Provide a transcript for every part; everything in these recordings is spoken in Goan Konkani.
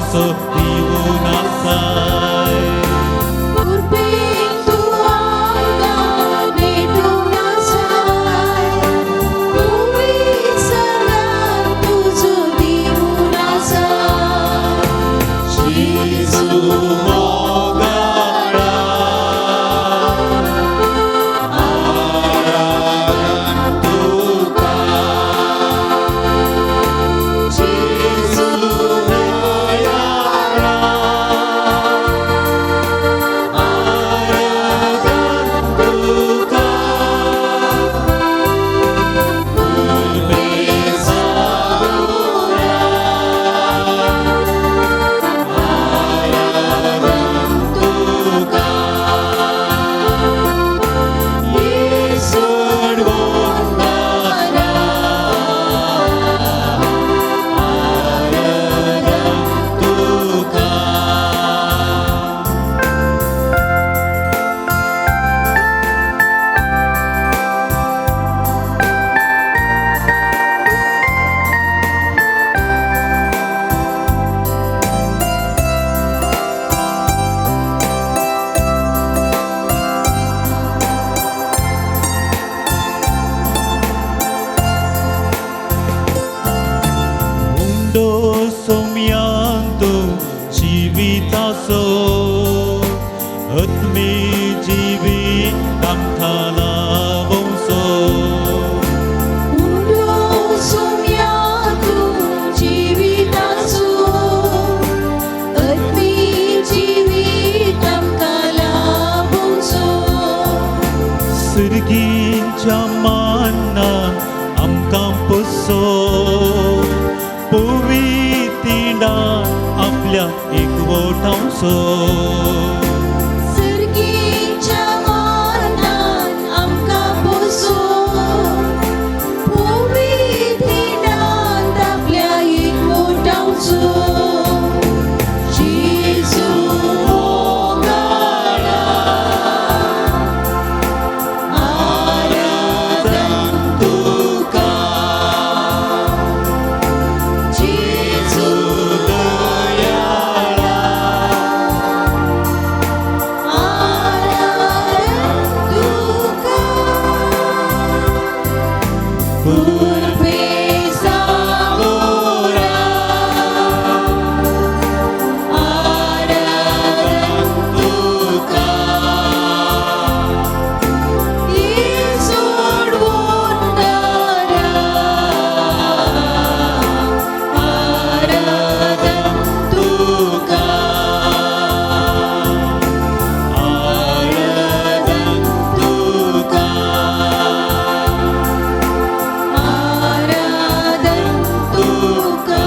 पोसो दिवन आसाय. उर्बेन तूं आमकां भेटून आसाय, पवित्र सर्गान तुजो दिवन आसाय. जेजू मोगाळा, आराधन तुका. जेजू दयाळा, आराधन तुका. उर्बे सावोरा, आराधन तुका. सोडवणारा, आराधन तुका. उंडो सोम्यांतु जिविताचो, आत्मी जिवीत आमकां लाभोवचो. उंडो सोम्या तूं जिविताचो, आत्मी जिवीत आमकां लाभोवचो. सर्गीच्या मान्नान आमकां पोसो, पवित्र आपल्या एकवटावचो. सर्गीच्या मानान आमकां पोसो, पवित्र आपल्या एकवटावचो. जेजू मोगाळा, आराधन तुका. जेजू दयाळा, आराधन तुका. उर्बे सावोरा, आराधन तुका. सोडवणारा, आराधन तुका. आराधन तुका. आराधन तुका.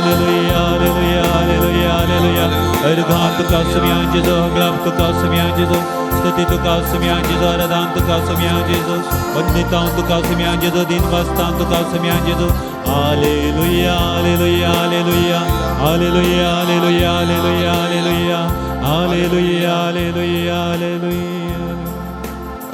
Hallelujah, hallelujah, hallelujah, hallelujah. अर्घां तुका सोम्या जेजू, होगलाप तुका सोम्या जेजू, स्तुती तुका सोम्या जेजू, आराधन तुका सोम्या जेजू, वंदितां तुका सोम्या जेजू, दिनवासतां तुका सोम्या जेजू. Hallelujah, hallelujah, hallelujah, hallelujah, hallelujah, hallelujah, hallelujah, hallelujah, hallelujah, hallelujah.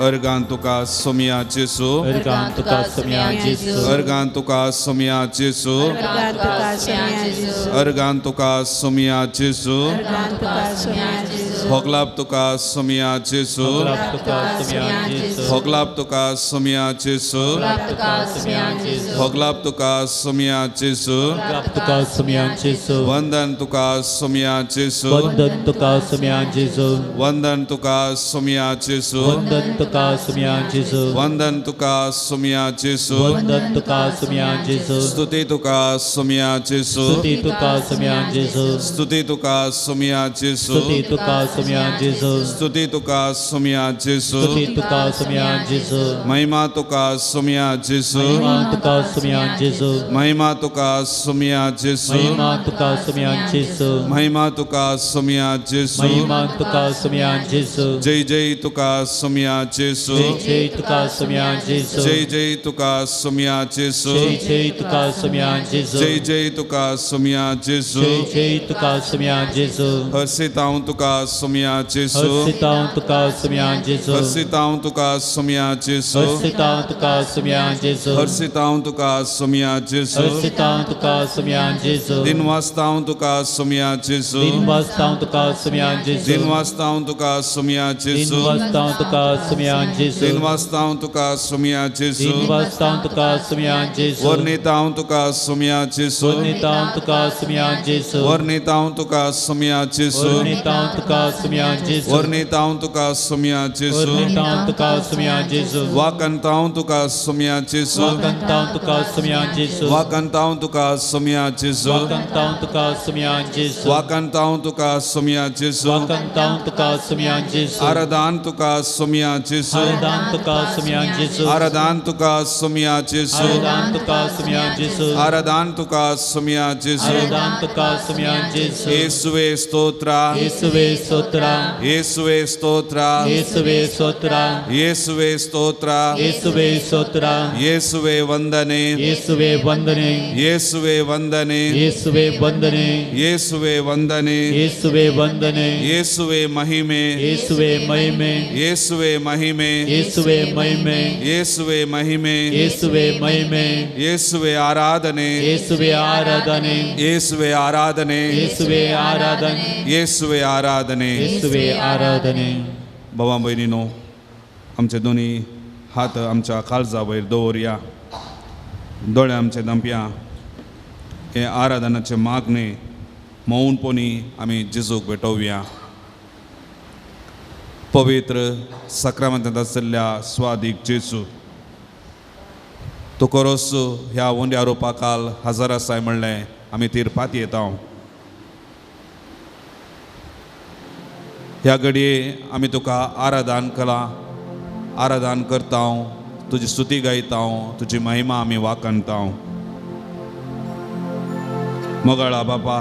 Organ तुका सोम्या जेजू. अर्घां तुका सोम्या जेजू. अर्गान तुका सोम्या जेजू. अर्गान तुका सोम्या जेजू. अर्गान तुका सोम्या जेजू. अर्गान तुका सोम्या जेजू. होगलाप तुका सोम्या जेजू. होगलाप तुका सोम्या जेजू. होगलाप तुका सोम्या जेजू. तुका सोम्या जेजू. होगलाप तुका सोम्या जेजू. तुका सोम्या जेजू. वंदन तुका सोम्या जेजू. वंदन तुका सोम्या जेजू. वंदन तुका सोम्या जेजू. वंदन तुका सोम्या जेजू. वंदन तुका सोम्या जेजू. वंदन तुका सोम्या जेजू. स्तुती तुका सोम्या जेजू. स्तुती तुका सोम्या जेजू. स्तुती तुका सोम्या जेजू. स्तुती तुका सोम्या जेजू. स्तुती तुका सोम्या जेजू. स्तुती तुका सोम्या जेजू. महिमा तुका सोम्या जेजू. महिमा तुका सोम्या जेजू. महिमा तुका सोम्या जेजू. महिमा तुका सोम्या जेजू. महिमा तुका सोम्या जेजू. महिमा तुका सोम्या जेजू. जय जय तुका सोम्या जेजू. जय जय तुका सोम्या जेजू. जय जय तुका सोम्या जेजू. जय जय तुका सोम्या जेजू. जय जय तुका सोम्या जेजू. जय जय तुका सोम्या जेजू. हर्षितांव तुका सोमया जेजू हर्षितांव तुका सोमया जेजू हर्षितांव तुका सोमया जेजू हर्षितांव तुका सोमया जेजू हर्षितांव तुका सोमया जेजू हर्षितांव तुका सोमया जेजू दिनवासतांव तुका सोमया जेजू दिनवासतांव तुका सोमया जेजू दिनवासतांव तुका सोमया जेजू दिनवासतांव तुका सोमया जेजू दिनवासतांव तुका सोमया जेजू दिनवासतांव तुका सोमया जेजू वर्णितांव तुका सोमया जेजू वर्णितांव तुका सोमया जेजू वर्णितांव तुका सोमया जेजू वर्णितांव तुका सोमया जेजू वर्णितांव तुका सोमया जेजू वर्णितांव तुका सोमया जेजू वाकंतांव तुका सोमया जेजू वाकंतांव तुका सोमया जेजू वाकंतांव तुका सोमया जेजू वाकंतांव तुका सोमया जेजू वाकंतांव तुका सोमया जेजू वाकंतांव तुका सोमया जेजू आराधान तुका सोमया जेजू आराधान तुका सोमया जेजू आराधान तुका सोमया जेजू आराधान तुका सोमया जेजू आराधान तुका सोमया जेजू आराधान तुका सोमया जेजू येसुवे स्तोत्रा येसुवे स्तोत्रा येसुवे स्तोत्रा येसुवे स्तोत्रा येसुवे स्तोत्रा येसुवे स्तोत्रा येसुवे वंदने येसुवे वंदने येसुवे वंदने येसुवे वंदने येसुवे वंदने येसुवे वंदने येसुवे महिमे येसुवे महिमे येसुवे महिमे येसुवे महिमे येसुवे महिमे येसुवे महिमे येसुवे आराधने येसुवे आराधने येसुवे आराधने येसुवे आराधने येसुवे आराधने येसुवे आराधने. भावा भयणीनो, आमचे दोनी हात आमच्या काळजा वयर दवरया, दोळे आमचे धांपया. हे आराधनाचे मागणे मौनपणी आमी जेजूक भेटोवया. पवित्र साक्रामेंतांत आशिल्ल्या स्वादीक जेजू, तो कोरोस ह्या वंड्या रोपा काल हजर आसाय म्हणलें आमी तीर पाती येता. ह्या घडये आमी तुका आराधन कला आराधन करता, तुजी स्तुती गायता, तुजी महिमा आमी वाखणता. मोगाळा बापा,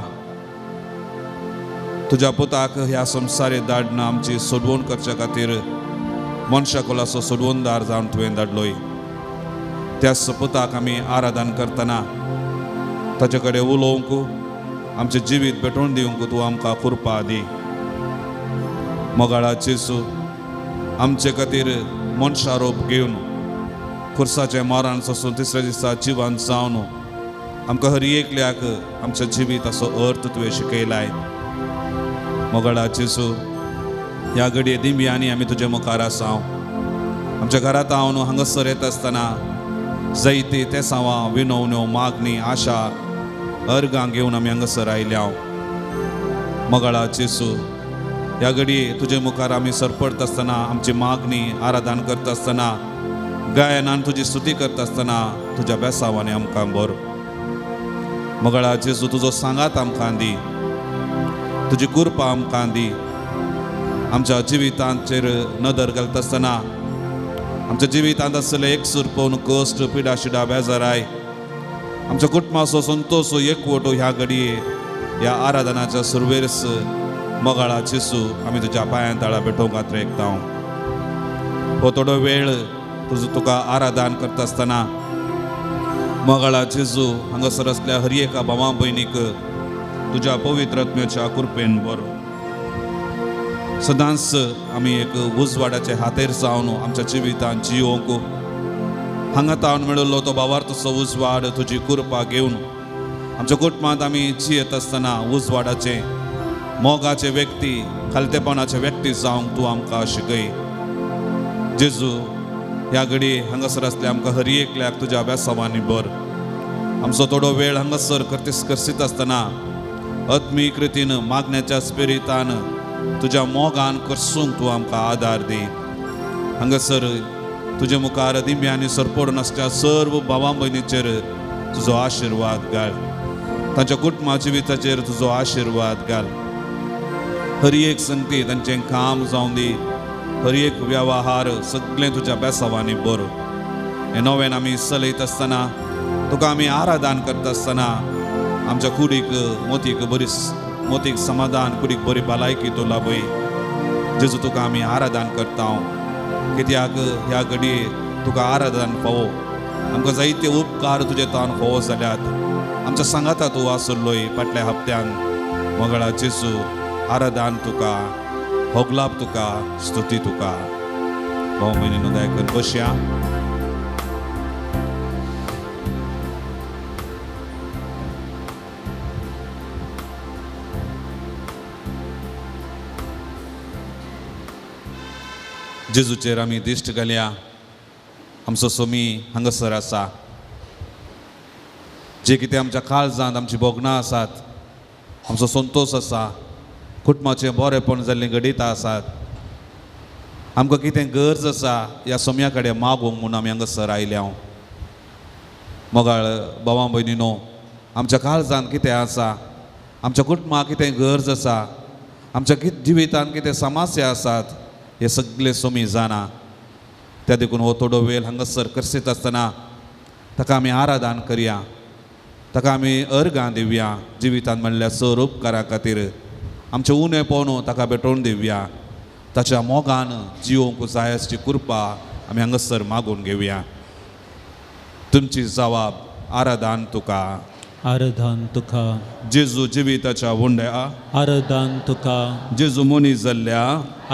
तुज्या पुताक ह्या संवसारीत धाडना आमची सोडवण करच्या खातीर मनशा कोलाचो सोडवणदार जावन तुवें धाडलोय. त्या पुताक आमी आराधन करतना ताचे कडेन उलोवंक, आमचें जिवीत भेटोवन दिवंक तूं आमकां कृपा दी. मोगाळा जेजू, आमचे खातीर मनशा रोप घेवन खुर्साचें मरण सोसून तिसऱ्या दिसा जिवन जावन आमकां हर एकल्याक आमच्या जिवीत असो अर्थ तुवें शिकयलाय. मोगाळा जेजू, ह्या घडये दिंब्यांनी आमी तुजे मुखार आसा. आमच्या घरांत हांव हांगासर येता आसतना जायती तेसांवां, विनवण्यो, मागणी, आशा, अर्गां घेवन आमी हांगासर आयल्या. मोगाळा जेजू, ह्या घडये तुजे मुखार आमी सरपडत आसतना, आमची मागणी आराधन करता आसतना, गायनान तुजी स्तुती करता आसतना तुज्या बेसावांनी आमकां भर. मोगाळा जेजू, तुजो सांगात आमकां दी, तुजी कृपा आमकां दी. आमच्या जिवितांचेर नदर घालता आसतना आमच्या जिवितांत आसलें एकसूर पळोवन कश्ट, पिडा, शिडा, बेजाराय, आमच्या कुटुंबाचो संतोष, एकवटो ह्या घडये ह्या आराधनाच्या सुरवेरस मोगाळा जेजू आमी तुज्या पांयां तळा भेटोवंक आत्रेकता. हो थोडो वेळ तुजो तुका आराधन करता आसतना मोगाळा जेजू हांगासर आसल्या हर एका भावा भयणीक तुज्या पवित्र आत्म्याच्या कृपेन बरो. सदांच आमी एक उजवाडाचे हातेर जावन आमच्या जिवितांत जियोवंक हांगा तावन मेळिल्लो तो भावार्थाचो उजवाड तुजी कृपा घेवन आमच्या कुटुंबांत आमी जियेत आसतना उजवाडाचे, मोगाचे व्यक्ती, खालतेपणाचे व्यक्ती जावंक तूं आमकां शिकय. जेजू, ह्या घडये हांगासर आसल्या आमकां हर एकल्याक तुज्या अभ्यासावांनी भर. आमचो थोडो वेळ हांगासर करतीस करसीत आसतना आत्मीक रितीन मागण्याच्या स्पिरितान तुज्या मोगान करसूंक तूं आमकां आदार दी. हांगासर तुजे मुखार दिंब्यांनी सरपडून आसच्या सर्व भावां भयणीचेर तुजो आशिर्वाद घाल, तांच्या कुटुंबा जिविताचेर तुजो आशिर्वाद घाल. हर एक संगती तांचें काम जावं दी, हर एक व्यवहार सगळें तुज्या बेसावांनी बरो. हें नव्यान आमी चलयत आसतना तुका आमी आराधन करता आसतना आमच्या कुडीक, मोतीक बरी मोतीक समाधान, कुडीक बरी भलायकी तूं लाभय. जेजू, तुका आमी आराधन करता कित्याक ह्या घडये तुका आराधन फावो. आमकां जायते उपकार तुजे तावन फावो जाल्यात. आमच्या सांगाता तूं आसलोय फाटल्या हप्त्यान. मोगाळा जेजू, आराधन तुका. होगलाप तुका, स्तुती तुका. भाव भयणीनो, दया करून बसया. जेजूचेर आमी दिश्ट घालया. आमचो सोमी हांगासर आसा. जे कितें आमच्या काळजांत आमची भोगणां आसात, आमचो संतोश आसा, कुटुंबाचें बरेंपण जाल्लीं घडितां आसात, आमकां कितें गरज आसा ह्या सोम्या कडेन मागूंक म्हूण आमी हांगासर आयल्या. मोगाळ भावां भयणीनो, आमच्या काळजांत कितें आसा, आमच्या कुटुंबाक कितें गरज आसा, आमच्या जिवितांत कितें समस्या आसात, हे सगळे सोमी जाणा. त्या देखून हो थोडो वेळ हांगासर करसीत आसतना ताका आमी आराधन करया, ताका आमी अर्गां दिवया. जिवितांत म्हणल्यार सर उपकारा खातीर आमचें उणेपण ताका भेटोवन दिवया. ताच्या मोगान जिवोवंक जाय आसची कृपा आमी हांगासर मागून घेवया. तुमची जवाब आराधन तुका, आराधन तुका. जेजू जिविताच्या उंड्या आराधन तुका. जेजू मनीस जाल्ल्या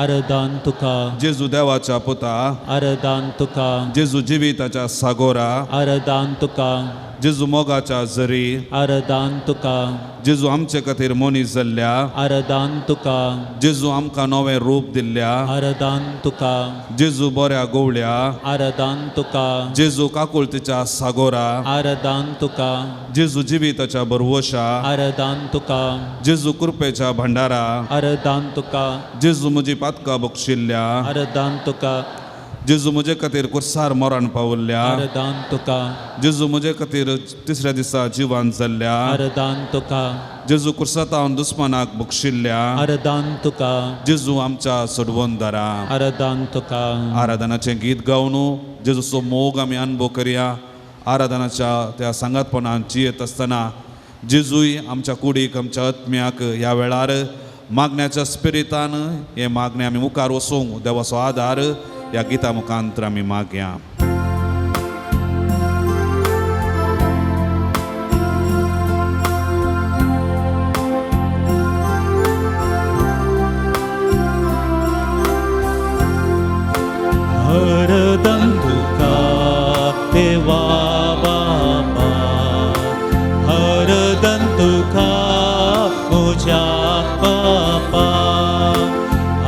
आराधन तुका. जेजू देवाच्या पुता आराधन तुका. जेजू जिविताच्या सागोरा आराधन तुका. जेजू मोगाच्या जरी आराधन तुका. जेजू आमचे खातीर मनीस जाल्ल्या आराधन तुका. जेजू आमकां नवें रूप दिल्ल्या आराधन तुका. जेजू बऱ्या गोवळ्या आराधन तुका. जेजू काकुळतीच्या सागोरा आराधन तुका. जेजू जिविताच्या बरवशा आराधन तुका. जेजू कृपेच्या भंडारा आराधन तुका. जेजू म्हजी पातकां बक्षिल्ल्या आराधन तुका. जेजू म्हजे खातीर कुर्सार मरण पावल्ल्या आराधन तुका. जेजू म्हजे खातीर तिसऱ्या दिसा जिवान जाल्ल्या आराधन तुका. जेजू कुर्सातावन दुस्मनाक बक्षिल्ल्या आराधन तुका. जेजू आमच्या सोडवणदारा आराधन तुका. आराधनाचें गीत गावन जेजूचो मोग आमी अनुभव करया. आराधनाच्या त्या सांगातपणान जियेत आसतना जेजूय आमच्या कुडीक, आमच्या आत्म्याक ह्या वेळार मागण्याच्या स्पिरितान हे मागणें आमी मुखार वचूंक देवाचो आदार ह्या गिता मुखांतर आमी मागया. आराधन तुका देवा बापा, आराधन तुका म्हज्या बापा,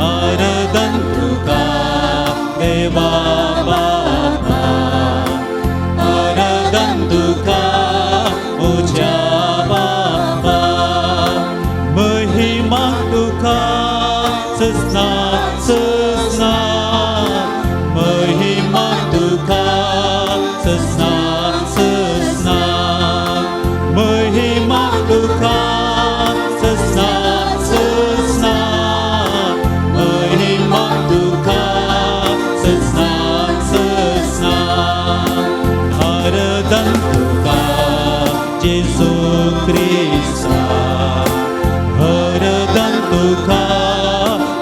आराधन तुका देवा बापा, आराधन तुका म्हज्या बापा. महिमा तुका सजना सजना, महिमा तुका सजना सजना, महिमा तुका सजना सजना, महिमा तुका सजना सजना. आराधन तुका जेजू क्रिस्ता, आराधन तुका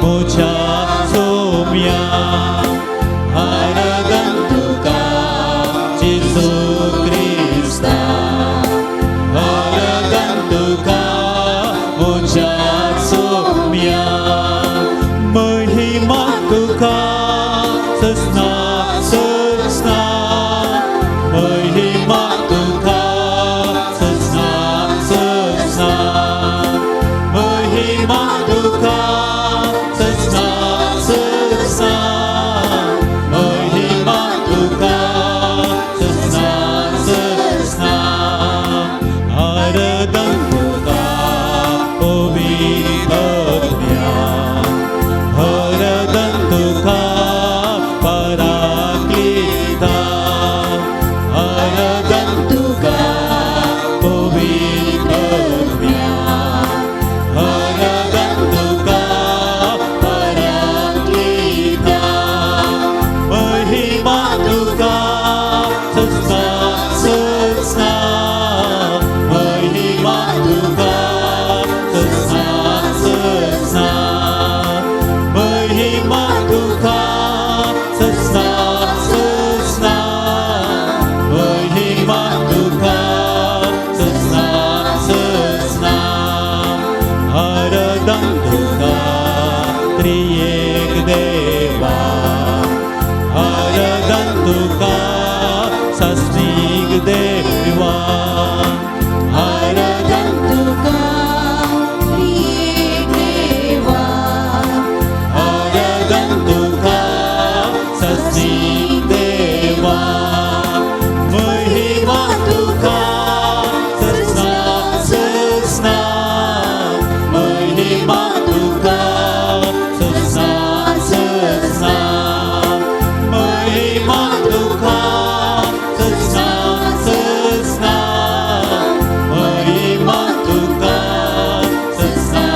म्हज्या सोम्या, आराधन तुका जेजू क्रिस्ता, आराधन तुका म्हज्या सोम्या. महिमा तुका सजना सजना, महिमा तुका सजना सजना, महिमा तुका सजना सजना, महिमा तुका सजना सजना. आराधन तुका पवित्र आत्म्या, आराधन तुका परा तुका सासणीक देवा आराधन तुका त्रिएक देवा आराधन तुका सासणीक देवा महिमा तुका ससना ससना महिमा तुका ससना ससना महिमा तुका ससना ससना महिमा तुका ससना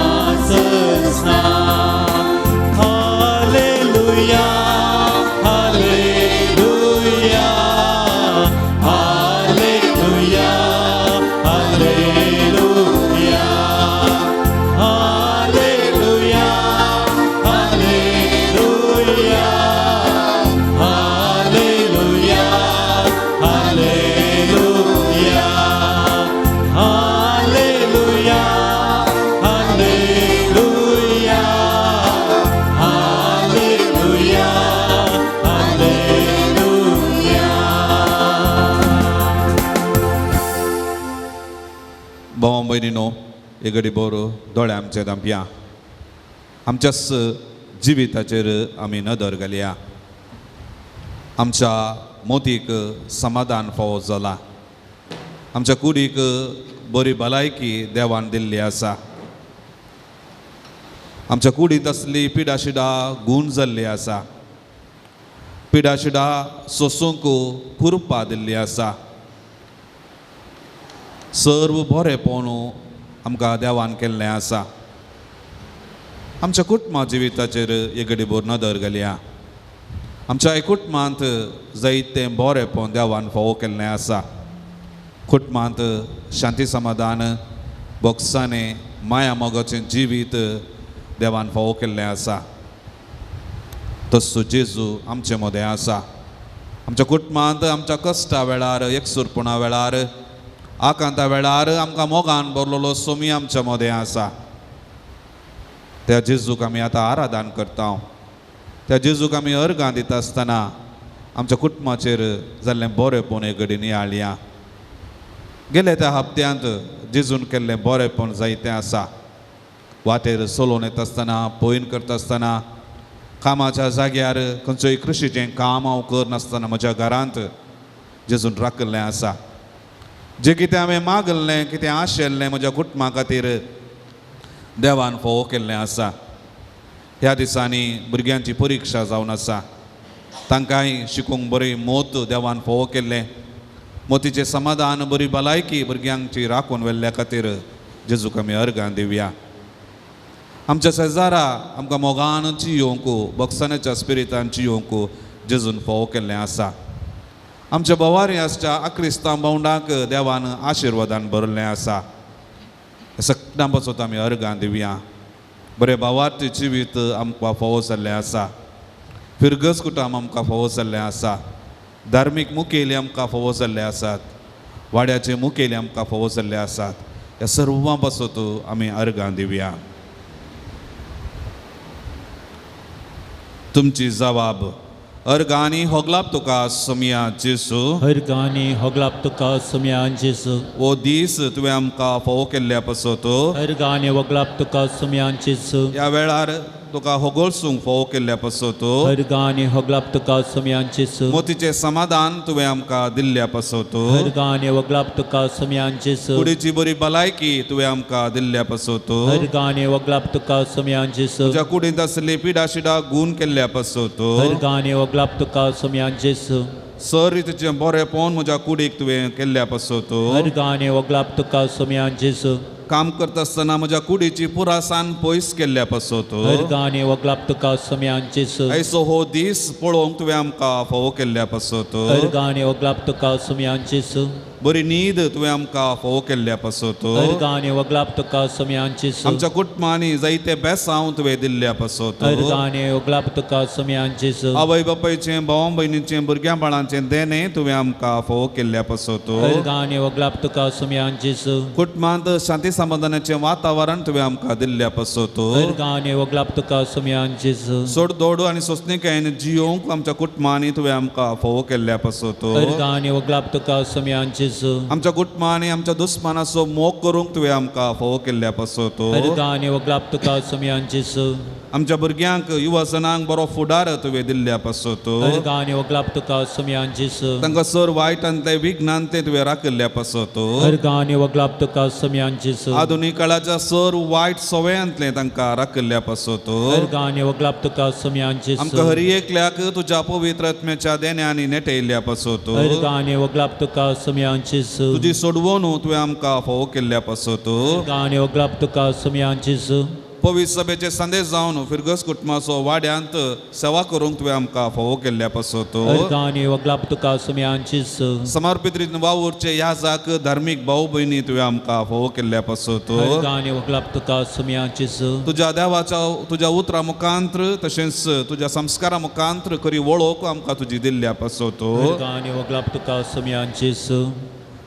ससना hallelujah hallelujah hallelujah hallelujah hallelujah hallelujah hallelujah hallelujah hallelujah hallelujah hallelujah hallelujah. भाव भयणीनो एक घडी बरो दोळे आमचे धांपया आमच्याच जिविताचेर आमी नदर घालया. आमच्या मोतीक समाधान फावो जाला, आमच्या कुडीक बरी भलायकी देवान दिल्ली आसा, आमच्या कुडींत आसली पिडाशिडा गूण जाल्ली आसा, पिडाशिडा सोसूंक कुरपा दिल्ली आसा. सर्व बरेंपण आमकां देवान केल्लें आसा. आमच्या कुटुंबा जिविताचेर एक घडी भर नदर घालया. आमच्या कुटुंबांत जायतें बरेंपण देवान फावो केल्लें आसा. कुटुंबांत शांती समाधान बोगसाणें माया मोगाचें जिवीत देवान फावो केल्लें आसा. तसो जेजू आमचे मदें आसा. आमच्या कुटुंबांत आमच्या कश्टा वेळार एकसुरपणा वेळार आकांता वेळार आमकां मोगान भरलेलो सोमी आमच्या मदें आसा. त्या जेजूक आमी आतां आराधन करता. त्या जेजूक आमी अर्गां दिता आसतना आमच्या कुटुंबाचेर जाल्लें बरेंपण एक घडी नियाळया. गेले त्या हप्त्यांत जेजून केल्लें बरेंपण जायतें आसा. वाटेर चलोवन येता आसतना पयन करता आसतना कामाच्या जाग्यार खंयचोय कृशीचें काम हांव करनासतना म्हज्या घरांत जेजून राखिल्लें आसा. जें कितें हांवें मागल्लें कितें आशिल्लें म्हज्या कुटुंबा खातीर देवान फावो केल्लें आसा. ह्या दिसांनी भुरग्यांची परिक्षा जावन आसा. तांकांय शिकूंक बरी मोत देवान फावो केल्लें, मोतीचें समाधान बरी भलायकी भुरग्यांची राखून व्हेल्ल्या खातीर जेजूक आमी अर्गां दिवया. आमच्या शेजारा आमकां मोगान जियोवंक बक्षाण्याच्या स्पिरितान जियोवंक जेजून फावो केल्लें आसा. आमच्या भोवारी आसच्या आक्रिस्तांव भावंडांक देवान आशिर्वादान भरिल्लें आसा. सगळ्यां पासत आमी अर्गां दिवया. बरें भावार्थ जिवीत आमकां फावो जाल्लें आसा. फिरगज कुटुंब आमकां फावो जाल्लें आसा. धार्मीक मुखेली आमकां फावो जाल्ले आसात. वाड्याचे मुखेली आमकां फावो जाल्ले आसात. ह्या सर्वां पासत आमी अर्गां दिवया. तुमची जवाब अर्गांनी होगलाप तुका सोमया जेजू. अर्गांनी होगलाप तुका सोमया जेजू. ओ दीस तुवें आमकां फावो केल्ल्या पासत अर्गांनी होगलाप तुका सोमया जेजू. ह्या वेळार तुका होगोळसूंक फावो केल्ल्या पासत अर्गांनी होगलाप तुका सोमया जेजू. मोतीचें समाधान तुवें आमकां दिल्ल्या पासत अर्गांनी होगलाप तुका सोमया जेजू. कुडीची बरी भलायकी तुवें आमकां दिल्ल्या पासत अर्गांनी होगलाप तुका सोमया जेजू. तुज्या कुडींत आसली पिडाशिडा गूण केल्ल्या पासत अर्गांनी होगलाप तुका सोमया जेजू. सर तुजें बरेंपण म्हज्या कुडीक तुवें केल्ल्या पासत अर्गांनी होगलाप तुका सोमया जेजू. काम करता आसतना म्हज्या कुडीची पुरासान पयस केल्ल्या पासत अर्गांनी होगलाप तुका सोमया जेजू. ऐसो हो दीस पळोवंक तुवें आमकां फावो केल्ल्या पासत अर्गांनी होगलाप तुका सोमया जेजू. बरी न्हीद तुवें आमकां फोव केल्ल्या पासत अर्गां आनी वगलाप तुका सोम्यान जेजू आमच्या कुटुंबांनी जायते बेसांव तुवें दिल्ल्या पासत अर्गां आनी वगलाप तुका सोम्यान जेजू आवय बापायचें भाव भयणीचें भुरग्यां बाळांचें देणें तुवें आमकां फोव केल्ल्या पासत अर्गां आनी वगलाप तुका सोम्यान जेजू कुटुंबांत शांती समाधानाचें वातावरण तुवें आमकां दिल्ल्या पासत अर्गां आनी वगलाप तुका सोम्यान जेजू सोड दोडू आनी सोंसणीकायेन जियोवंक आमच्या कुटुंबांनी तुवें आमकां फोव केल्ल्या पासत अर्गां आनी वगलाप तुका सोम्यान जेजू आमच्या कुटुंबांनी आमच्या दुस्मानाचो मोग करूंक तुवें आमकां फोव केल्ल्या पासत अर्गां आनी वगलाप तुका सोम्यान जेजू आमच्या भुरग्यांक युवजनांक बरो फुडार तुवें दिल्ल्या पासत अर्गां आनी वगलाप तुका सोम्यान जेजू तांकां सर वायटांतले विघ्नांतले तुवें राखिल्ल्या पासत अर्गां आनी वगलाप तुका सोम्यान जेजू आधुनीक काळाच्या सर वायट सवयांतले तांकां राखिल्ल्या पासत अर्गां आनी वगलाप तुका सोम्यान जेजू आमकां हर एकल्याक तुज्या पवित्र आत्म्याच्या देण्यांनी नेटयल्ल्या पासत अर्गां आनी वगलाप तुका सोम्यान जेजू तुजी सोडवण तुवें आमकां फोव केल्ल्या पासत अर्गां आनी वगलाप तुका सोम्यान जेजू पवित्र सभेचे संदेश जावन फिरगस कुटुंबाचो वाड्यांत सेवा करूंक तुवें आमकां फोव केल्ल्या पासत अर्गां आनी वगलाप तुका सोम्यान जेजू समर्पित रितीन वावुरचे ह्या जाक धार्मीक भाव भयणी तुवें आमकां फोव केल्ल्या पासत अर्गां आनी वगलाप तुका सोम्यान जेजू तुज्या देवाच्या तुज्या उतरा मुखांत्र तशेंच तुज्या संस्कारा मुखांत्र खरी वळख आमकां तुजी दिल्ल्या पासत अर्गां आनी वगलाप तुका सोम्यान जेजू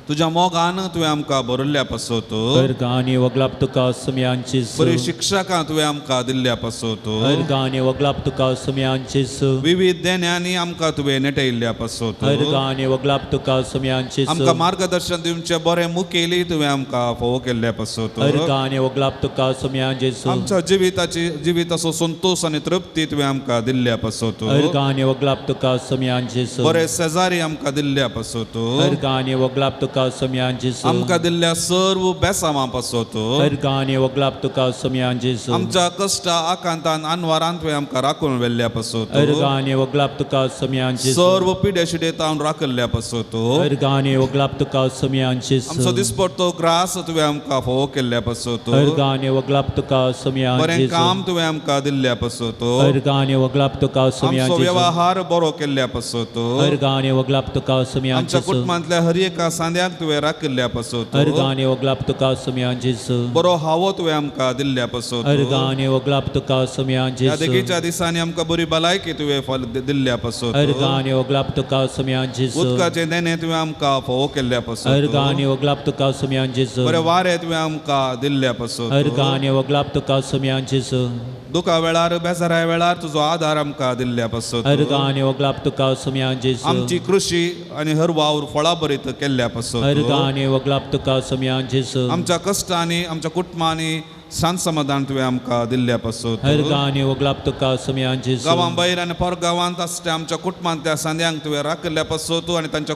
तुज्या मोगान तुवें आमकां बरयल्ल्या पासत अर्गां आनी वगलाप तुका सोम्यान जेजू बरी शिक्षकां तुवें आमकां दिल्ल्या पासत अर्गां आनी वगलाप तुका सोम्यान जेजू विविध देण्यांनी आमकां तुवें नेटयल्ल्या पासत अर्गां आनी वगलाप तुका सोम्यान जेजू आमकां मार्गदर्शन दिवचें बरें मुखेली तुवें आमकां फोव केल्ल्या पासत अर्गां आनी वगलाप तुका सोम्यान जेजू आमच्या जिविताची जिविताचो संतोश आनी तृप्ती तुवें आमकां दिल्ल्या पासत अर्गां आनी वगलाप तुका सोम्यान जेजू बरे शेजारी आमकां दिल्ल्या पासत अर्गां आनी वगलाप तुका सोम्यान जेजू आमकां दिल्ल्या सर्व बेसांवां पासत अर्गां आनी वगलाप तुका सोम्यान जेजू आमच्या कश्टा आकांतान अनवारान तुवें आमकां राखून व्हेल्ल्या पासत अर्गां आनी वगलाप तुका सोम्यान जेजू सर्व पिड्या शिडेतावन राखिल्ल्या पासत अर्गां आनी वगलाप तुका सोम्यान आमचो जेजू दिसपडतो ग्रास तुवें आमकां फोव केल्ल्या पासत अर्गां आनी वगलाप तुका सोम्यान बरें जेजू काम तुवें आमकां दिल्ल्या पासत अर्गां आनी वगलाप तुका सोम्यान आमचो जेजू व्यवहार बरो केल्ल्या पासत अर्गां आनी वगलाप तुका सोम्यान आमच्या जेजू कुटुंबांतल्या हर एका सांद्याक तुवें राखिल्ल्या पासत अर्गां आनी वगलाप तुका सोम्यान जेजू बरो हावो तुवें आमकां दिल्ल्या पासत अर्गां आनी वगलाप तुका सोम्यान ह्या जेजू देखीच्या दिसांनी आमकां बरी भलायकी तुवें दिल्ल्या पासत अर्गां आनी वगलाप तुका सोम्यान जेजू उदकाचें देणें तुवें आमकां फोव केल्ल्या पासत अर्गां आनी वगलाप तुका सोम्यान जेजू बरें वारें तुवें आमकां दिल्ल्या पासत अर्गां आनी वगलाप तुका सोम्यान जेजू दुखा वेळार बेजारा वेळार तुजो आधार आमकां दिल्ल्या पासत अर्गां आनी वगलाप तुका सोम्यान जेजू आमची कृशी आनी हर वावर फळां बरीत केल्ल्या पासत अर्गां आनी वगलाप तुका सोम्यान जेजू आमच्या कश्टांनी आमच्या कुटुंबांनी शांत समाधान तुवें आमकां दिल्ल्या पासत अर्गां आनी वगलाप तुका सोम्यान जेजू गांवां भायर आनी परगांवांत आसता आमच्या कुटुंबांतल्या सांद्यांक तुवें राखिल्ल्या पासत आनी तांच्या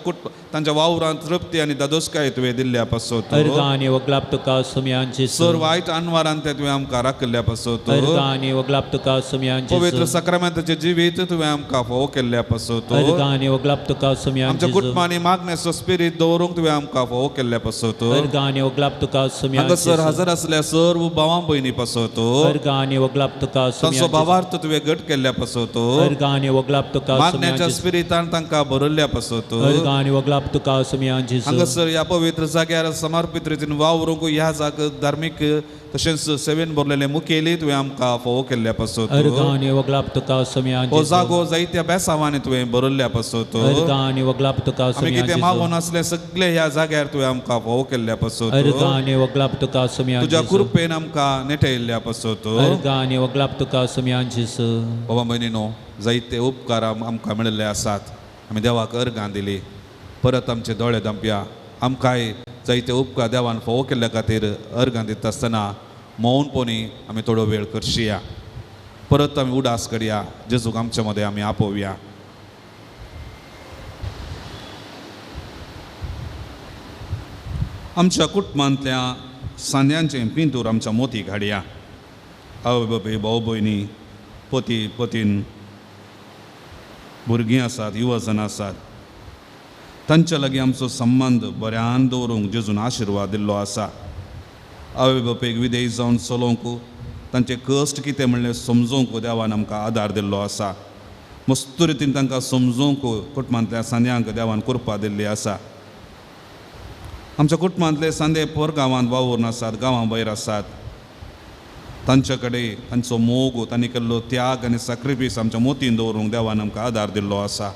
तांच्या वावरांत तृप्ती आनी दादोसकाय तुवें दिल्ल्या पासत अर्गां आनी वगलाप तुका सोम्यान जेजू सर वायट अनवारांत तुवें आमकां राखिल्ल्या पासत अर्गां आनी वगलाप तुका सोम्यान पवित्र जेजू सक्रामेंताचें जिवीत तुवें आमकां फोव केल्ल्या पासत अर्गां आनी वगलाप तुका सोम्यान आमच्या जेजू कुटुंबांनी मागण्याचो स्पिरीत दवरूंक तुवें आमकां फोव केल्ल्या पासत अर्गां आनी वगलाप तुका सोम्यान हांगासर जेजू हजर आसल्या सर्व भावां भयणी पासत अर्गां आनी वगलाप तुका तांचो सोम्यान भावार्थ तुवें घट केल्ल्या पासत अर्गां आनी वगलाप तुका सोम्यान मागण्याच्या जेजू स्पिरितान तांकां भरल्ल्या पासत अर्गां आनी वगलाप तुका सोम्यान जेजू हांगासर ह्या पवित्र जाग्यार समर्पित रितीन वावरूंक ह्या जाग धार्मीक तशेंच सेवेन भरलेले मुखेली तुवें आमकां फोव केल्ल्या पासत अर्गां आनी वगलाप तुका सोम्यान हो जेजू जागो जायत्या बेसांवांनी तुवें भरल्ल्या पासत अर्गां आनी वगलाप तुका आमी सोम्यान कितें जेजू मागून आसले सगळे ह्या जाग्यार तुवें आमकां फोव केल्ल्या पासत अर्गां आनी वगलाप तुका सोम्यान तुज्या जेजू कृपेन आमकां नेटयल्ल्या पासत अर्गां आनी वगलाप तुका सोम्यान जेजू बाबा भयणीनो जायते उपकार आमकां मेळिल्ले आसात आमी देवाक अर्गां दिली परत आमचे दोळे धांपया आमकांय जायते उपकार देवान फोव केल्ल्या खातीर अर्गां दिता आसतना मौनपणी आमी थोडो वेळ करशिया परत आमी उडास करया जेजूक आमचे मदें आमी आपोवया आमच्या कुटुंबांतल्या सांद्यांचें पिंतूर आमच्या मोती घाडया आवय बापूय भाव भयणी पती पतीन भुरगीं आसात युवजन आसात तांच्या लागीं आमचो संबंद बऱ्यान दवरूंक जेजून आशिर्वाद दिल्लो आसा आवय बापूयक विदेश जावन चलोवंक तांचे कश्ट कितें म्हणलें समजोवंक देवान आमकां आदार दिल्लो आसा मस्त रितीन तांकां समजोवंक कुटुंबांतल्या सांद्यांक देवान कृपा दिल्ली आसा आमच्या कुटुंबांतले सांदे पोर गांवांत वावूर आसात, गांवां भायर आसात, तांचे कडेन तांचो मोग, तांणी केल्लो त्याग आनी साक्रिफीस आमच्या मोतीन दवरूंक देवान आमकां आदार दिल्लो आसा।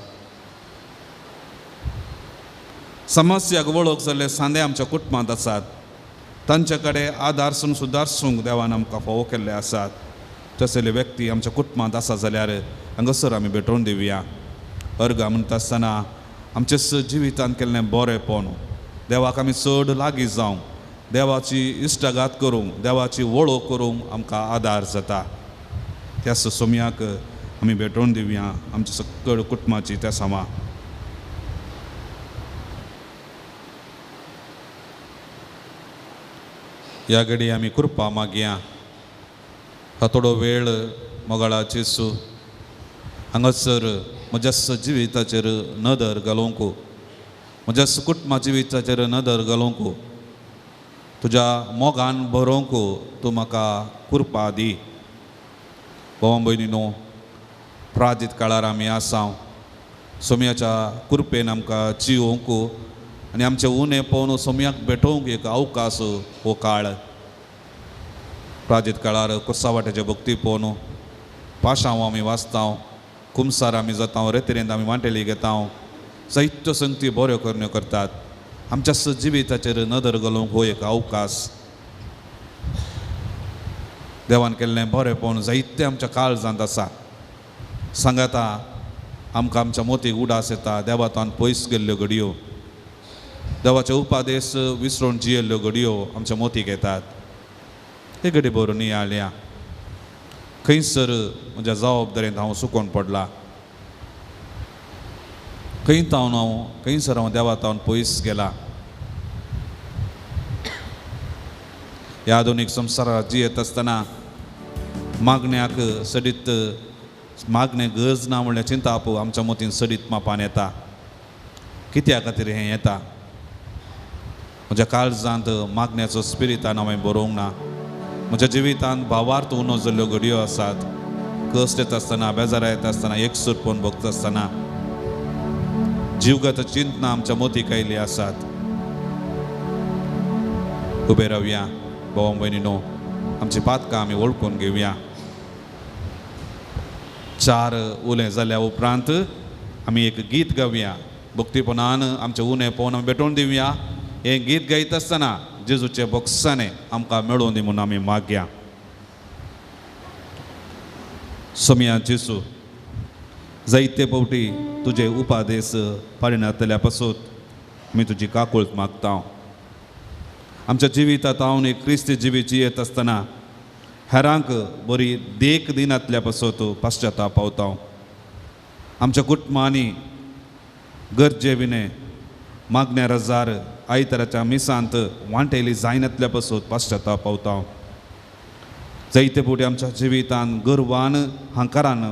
समस्याक वळख जाल्ले सांदे आमच्या कुटुंबांत आसात, तांचे कडेन आदारसून सुदारसूंक देवान आमकां फावो केल्ले आसात। तसले व्यक्ती आमच्या कुटुंबांत आसा जाल्यार हांगासर आमी भेटोवन दिवया। अर्गां म्हणटा आसतना आमच्या जिवितांत केल्लें बरेंपण, देवाक आमी चड लागीं जावंक, देवाची इश्टागात करूंक, देवाची वळख करूंक आमकां आदार जाता। त्या सोम्याक आमी भेटोवन दिवया आमच्या सकळ कुटुंबाची त्या सामा। ह्या घडी आमी कृपा मागया। हा थोडो वेळ मोगाळा जेजू हांगासर म्हज्या जिविताचेर नदर घालूंक, म्हज्या कुटुंबा जिविताचेर नदर घालूंक, तुज्या मोगान भरोवंक तूं म्हाका कृपा दी। भावा भयणीनो, प्रादीत काळार आमी आसा, सोम्याच्या कृपेन आमकां जियोवंक आनी आमचें उणें पळोवन सोम्याक भेटोवंक एक अवकाश हो काळ। प्रादीत काळार कुसावाट्याचे भक्ती पळोवन पाशांव आमी वाचता, कुमसार आमी जाता, रेतिरेंत आमी वांटेली घेता, जायत्यो संगती बऱ्यो करण्यो करतात। आमच्या जिविताचेर नदर घालूंक हो एक अवकाश। देवान केल्लें बरेंपण जायतें आमच्या काळजांत आसा। सांगाता आमकां आमच्या मोतीक उडास येता, देवातान पयस गेल्ल्यो घडयो, देवाचे उपादेश विसरून जियेल्ल्यो घडयो आमच्या मोतीक येतात। हे घडी बरोवन नियाळया, खंयसर म्हज्या जबाबदारेंत हांव सुकोवन पडला, खंय तावन हांव, खंयसर हांव देवा तावन पयस गेला। ह्या आधुनीक संवसारात जियेत आसतना मागण्याक सडीत मागणें गरज ना म्हणल्यार चिंताप आमच्या मतीन सडीत मापान येता। कित्या खातीर हें येता? म्हज्या काळजांत मागण्याचो स्पिरितान हांवें बरोवंक ना। म्हज्या जिवितांत भावार्थ उणो जाल्ल्यो घडयो आसात। कश्ट येता आसतना, बेजारा येता आसतना, एकसूरपण भोगता आसतना जिवगत चिंतना आमच्या मोतीक आयिल्ली आसात। उबे रावया भावा भयणीनो, आमची पातकां आमी वळखून घेवया। चार उले जाल्या उपरांत आमी एक गीत गावया, भक्तीपणान आमचें उणें पळोवन आमी भेटोवन दिवया। हें गीत गायत आसतना जेजूचे बोक्साने आमकां मेळोवन दी म्हूण आमी मागया। सोम्या जेजू, जायते फावटी तुजे उपादेश पाळिनातल्या पासून आमी तुजी काकूळत मागता। आमच्या जिवितांत हांव एक क्रिस्ती जिवीत जियेत आसतना हेरांक बरी देख दिनातल्या पासून पश्चाताप पावता। आमच्या कुटुंबांनी गरजे विणे मागण्या रजार आयताराच्या मिसांत वांटेली जायनातल्या पासून पश्चाताप पावता। जायते फावटी आमच्या जिवितांत गर्वान हांकारान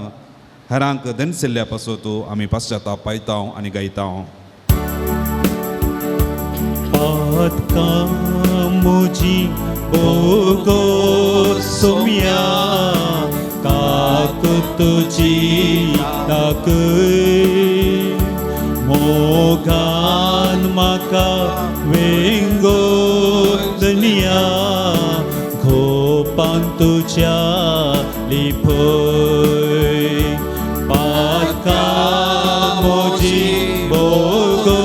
हेरांक दनसिल्ल्या पासून आमी पश्चाताप पायता आनी गायता। पातकां म्हजी भोगो सोम्या, काकूत तुजी दाखय, मोगान म्हाका वेंगो धनया, गोपान तुज्या लिपय। पातकां म्हजी भोगो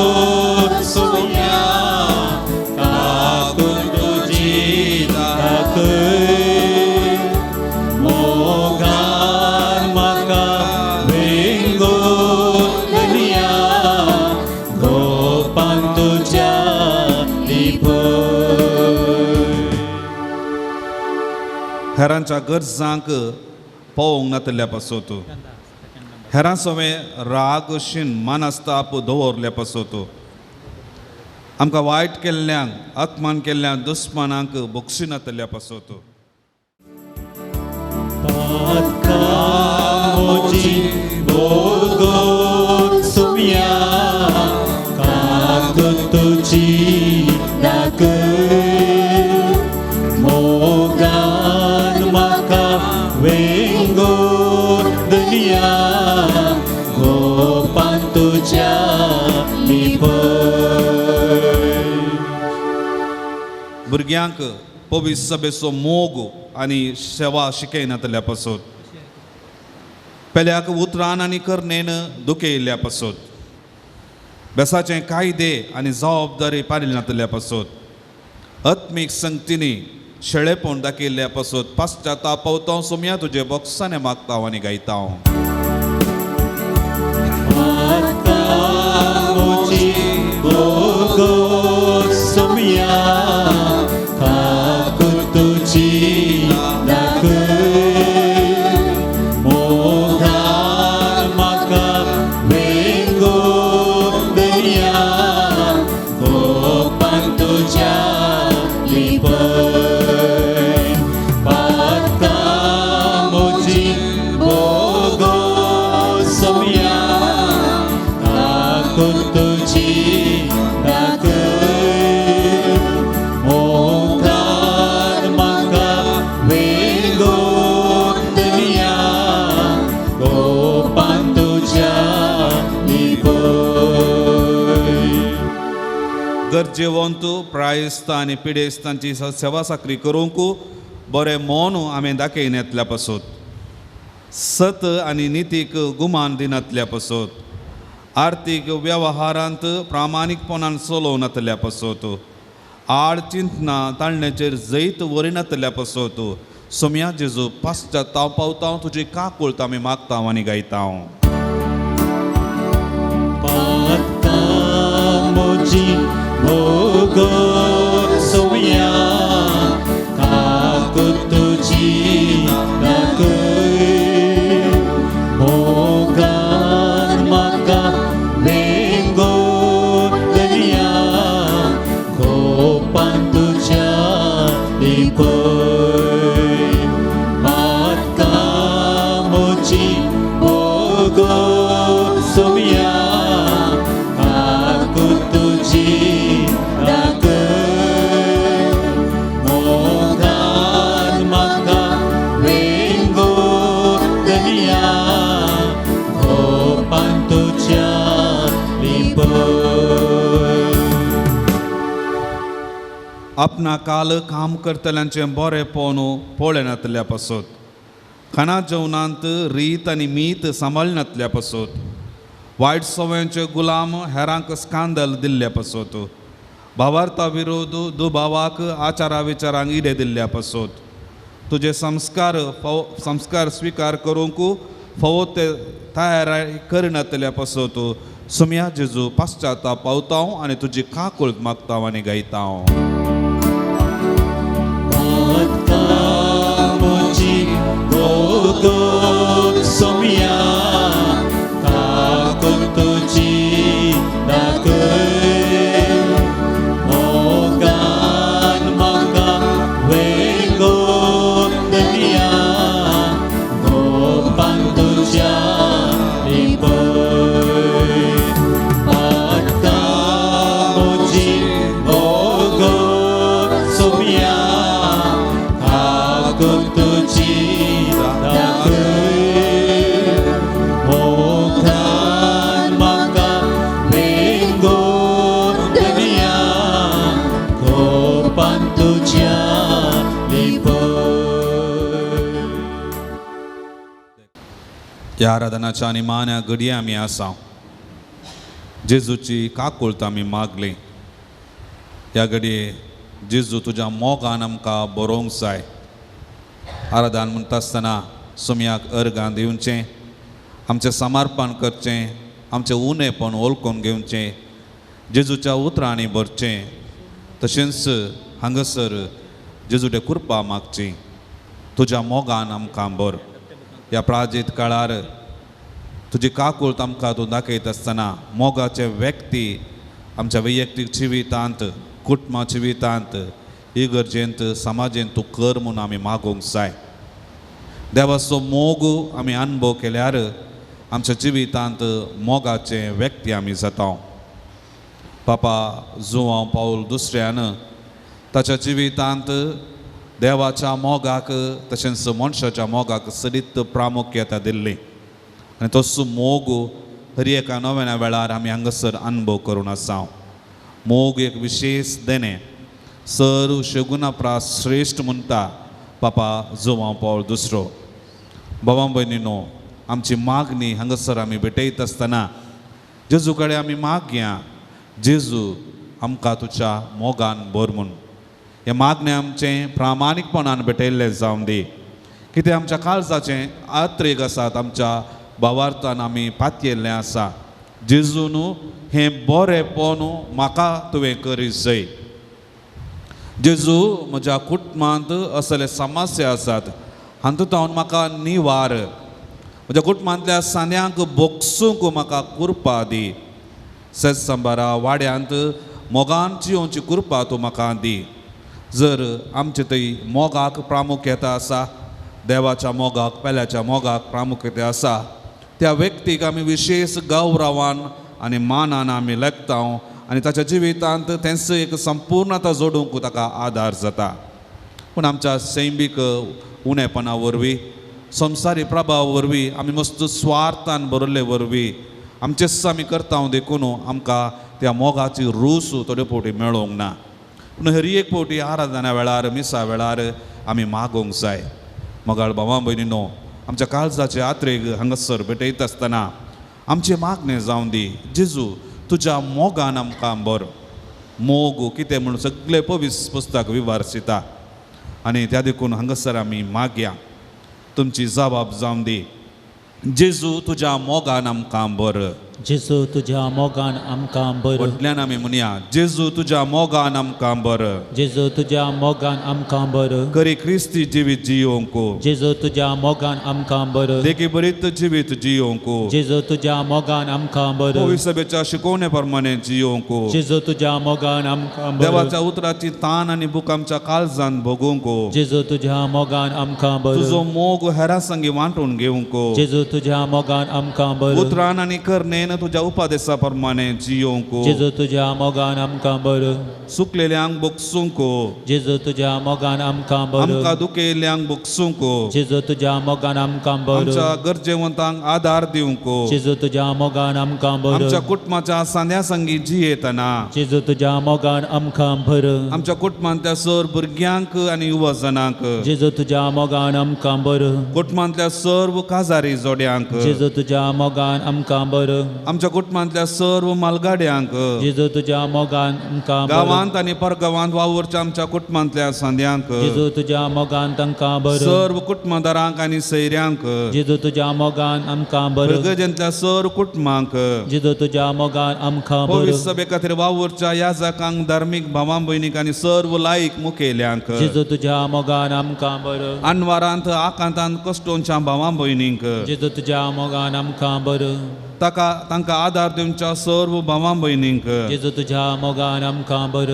सोम्या, काकूत तुजी दाखय, मोगान म्हाका वेंगो धनया, गोपान तुज्या लिपय। हेरांच्या गरजांक पळोवंक नातल्या पासून, हेरां सवें राग शीन मानस्ताप दवरल्या पासून, आमकां वायट केल्ल्यांक, अपमान केल्ल्यांक, दुस्मानांक बक्षिनातल्या पासून। पातकां म्हजी भोगो सोम्या, काकूत तुजी दाखय, मोगान म्हाका वेंगो धनया, गोपान तुज्या लिपय। भुरग्यांक पवित्र सभेचो मोग आनी सेवा शिकयनातल्या पासत, पेल्याक उतरान आनी करणेन दुखयल्ल्या पासत, बेसाचे कायदे आनी जबाबदारी पाळिनातल्या पासत, आत्मीक संगतींनी शेळेपण दाखयल्ल्या पासत पाश्चाताप पावता सोमया तुजे बोक्साने मागता आनी गायता. गरजेवंत प्रायस्त आनी पिडेस्तांची सेवा साकरी करूंक बरें मन आमी दाखयनातल्या पासत, सत आनी नितीक गुमान दिनातल्या पासत, आर्थीक वेव्हारांत प्रामाणीकपणान चलोवनातल्या पासत, आड चिंतना ताळण्याचेर जैत वरिनातल्या पासत सोमया जेजू पाश्चाताप पावता तुजी काकूळत आमी मागता आनी गायता. सोमया काकूत तुजी दाखय, मोगान म्हाका वेंगोवन दर्या, गोपान तुज्या लिपय. पातकां म्हजी भोगोवन सोमया काकूत तुजी आपणा काल काम करतल्यांचें बरेंपण पळयनातल्या पासत, खाणा जेवणांत रीत आनी मीत सांबाळनातल्या पासत, वायट सवयांचे गुलाम हेरांक स्कांदल दिल्ल्या पासत, भावार्था विरोध दुबावाक आचारा विचारांक इडे दिल्ल्या पासत, तुजे संस्कार स्विकार करूंक फावो ते तयार करनातल्या पासत सोमया जेजू पाश्चाताप पावता आनी तुजी काकूळत मागता आनी गायता. सोमया काकूत तुजी दाखय, मोगान म्हाका वेंगोवन दर्या, गोपान तुज्या लिपय. पातकां म्हजी भोगोवन सोमया काकूत तुजी दाखय, मोगान म्हाका वेंगोवन दर्या, गोपान तुज्या लिपय. ह्या आराधनाच्या आनी मान्या घडये आमी आसा जेजूची काकूळत आमी मागली. ह्या घडये जेजू तुज्या मोगान आमकां बरोवंक जाय. आराधन म्हणटा आसतना सोमयाक अर्गां दिवचें, आमचें समर्पण करचें, आमचें उणेपण वळखून घेवचें, जेजूच्या उतरांनी भरचें, तशेंच हांगासर जेजूचे कृपा मागची. तुज्या मोगान आमकां भर. ह्या प्राजीत काळार तुजी काकूळत आमकां तूं दाखयता आसतना मोगाचे व्यक्ती आमच्या वैयक्तीक जिवितांत, कुटुंबा जिवितांत, इगर्जेंत, समाजेंत तूं कर म्हूण आमी मागूंक जाय. देवाचो मोग आमी अनुभव केल्यार आमच्या जिवितांत मोगाचे व्यक्ती आमी जाता. पापा जुवांव पावल दुसऱ्यान ताच्या जिवितांत देवाच्या मोगाक तशेंच मनशाच्या मोगाक सदीत प्रामुख्यता दिल्ली आनी तसो मोग हर एका नव्या वेळार आमी हांगासर अनुभव करून आसा. मोग एक विशेष देणें. सर्व शगुना प्रास श्रेश्ठ म्हणटा पापा जुवांव पावल दुसरो. बाबा भयणीनो, आमची मागणी हांगासर आमी भेटयत आसतना जेजू कडेन आमी मागया, जेजू आमकां तुज्या मोगान भर म्हूण. हें मागणें आमचें प्रामाणीकपणान भेटयल्लें जावं दी. कितें आमच्या काळजाचें आत्रेक आसात, आमच्या भावार्थान आमी पातयेल्लें आसा. जेजू न्हू हें बरेंपण म्हाका तुवें करीत जाय. जेजू म्हज्या कुटुंबांत असले समस्या आसात हातूंत हांव म्हाका निवार, म्हज्या कुटुंबांतल्या सांद्यांक बोगसूंक म्हाका कृपा दी. सत्संबारा वाड्यांत मोगान जियोवची कृपा तूं म्हाका दी. जर आमचे थंय मोगाक प्रामुख्यता आसा, देवाच्या मोगाक पेल्याच्या मोगाक प्रामुख्यता आसा, त्या व्यक्तीक आमी विशेष गौरवान आनी मानान आमी लेखता आनी ताच्या जिवितांत तेंच एक संपूर्णता जोडूंक ताका आदार जाता. पूण आमच्या सैमीक उणेपणा वरवीं, संवसारी प्रभाव वरवीं, आमी मस्त स्वार्थान भरिल्ले वरवीं आमचेच आमी करता देखून आमकां त्या मोगाची रूस थोडे फावटी मेळोंक ना. पूण हर एक फावटी आराधना वेळार, मिसा वेळार आमी मागोवंक जाय. मोगाळ भावा भयणीनो, आमच्या काळजाचे आत्रेक हांगासर भेटयत आसतना आमचें मागणें जावं दी, जेजू तुज्या मोगान आमकां बरो. मोग कितें म्हणून सगळें पवित्र पुस्तक विवारसिता आनी त्या देखून हांगासर आमी मागया, तुमची जबाब जावं दी, जेजू तुज्या मोगान आमकां बर. जेजू तुज्या मोगान आमकां बर. व्हडल्यान आमी म्हणया, जेजू तुज्या मोगान आमकां बर. जेजू तुज्या मोगान आमकां बर. करी क्रिस्ती जिवीत जियोवंक. जेजू तुज्या मोगान आमकां बर. देखी बरीत जिवीत जियोवंक. जेजू तुज्या मोगान आमकां बर. पवित्र सभेच्या शिकोवणे प्रमाणे जियोवंक. जेजू तुज्या मोगान आमकां बर. देवाच्या उतराची तान आनी भूक आमच्या काळजान भोगूंक. जेजू तुज्या मोगान आमकां बर. तुजो मोग हेरां संगी वांटून घेवंक. जेजू तुज्या मोगान आमकां बर. उतरान आनी करणेन तुज्या उपदेसा प्रमाणे जियोवंक. जेजू तुज्या मोगान आमकां बर. सुकलेल्यांक बोगसूंक. जेजू तुज्या मोगान आमकां बर. आमकां दुखेल्ल्यांक बोगसूंक. जेजू तुज्या मोगान आमकां बर. आमच्या गरजेवंतांक आदार दिवंक. जेजू तुज्या मोगान आमकां बर. आमच्या कुटुंबाच्या सांद्या संगी जियेतना. जेजू तुज्या मोगान आमकां बर. आमच्या कुटुंबांतल्या सर भुरग्यांक आनी युवजनांक. जेजू तुज्या मोगान आमकां बर. कुटुंबांतल्या सर्व काजारी जोड्यांक. जेजू तुज्या मोगान आमकां बर. आमच्या कुटुंबांतल्या सर्व मालगाड्यांक. जेजू तुज्या मोगान आमकां बर. गांवांत आनी परगांवांत वावुरच्या आमच्या कुटुंबांतल्या सांद्यांक. जेजू तुज्या मोगान तांकां बर. सर्व कुटुंबदारांक आनी सैऱ्यांक. जेजू तुज्या मोगान आमकां बर. इगर्जेंतल्या सर्व कुटुंबांक. जेजू तुज्या मोगान आमकां बर. पवित्र सभे खातीर वावुरच्या याजकांक, धार्मीक भावां भयणीक आनी सर्व लायक मुखेल्यांक. जेजू तुज्या मोगान आमकां बर. अनवारांत आकांतांत कश्टोंच्या भावां भयणींक. जेजू तुज्या मोगान आमकां बर. ताका तांकां आदार दिवच्या सर्व भावां भयणींक. जेजू तुज्या मोगान आमकां बर.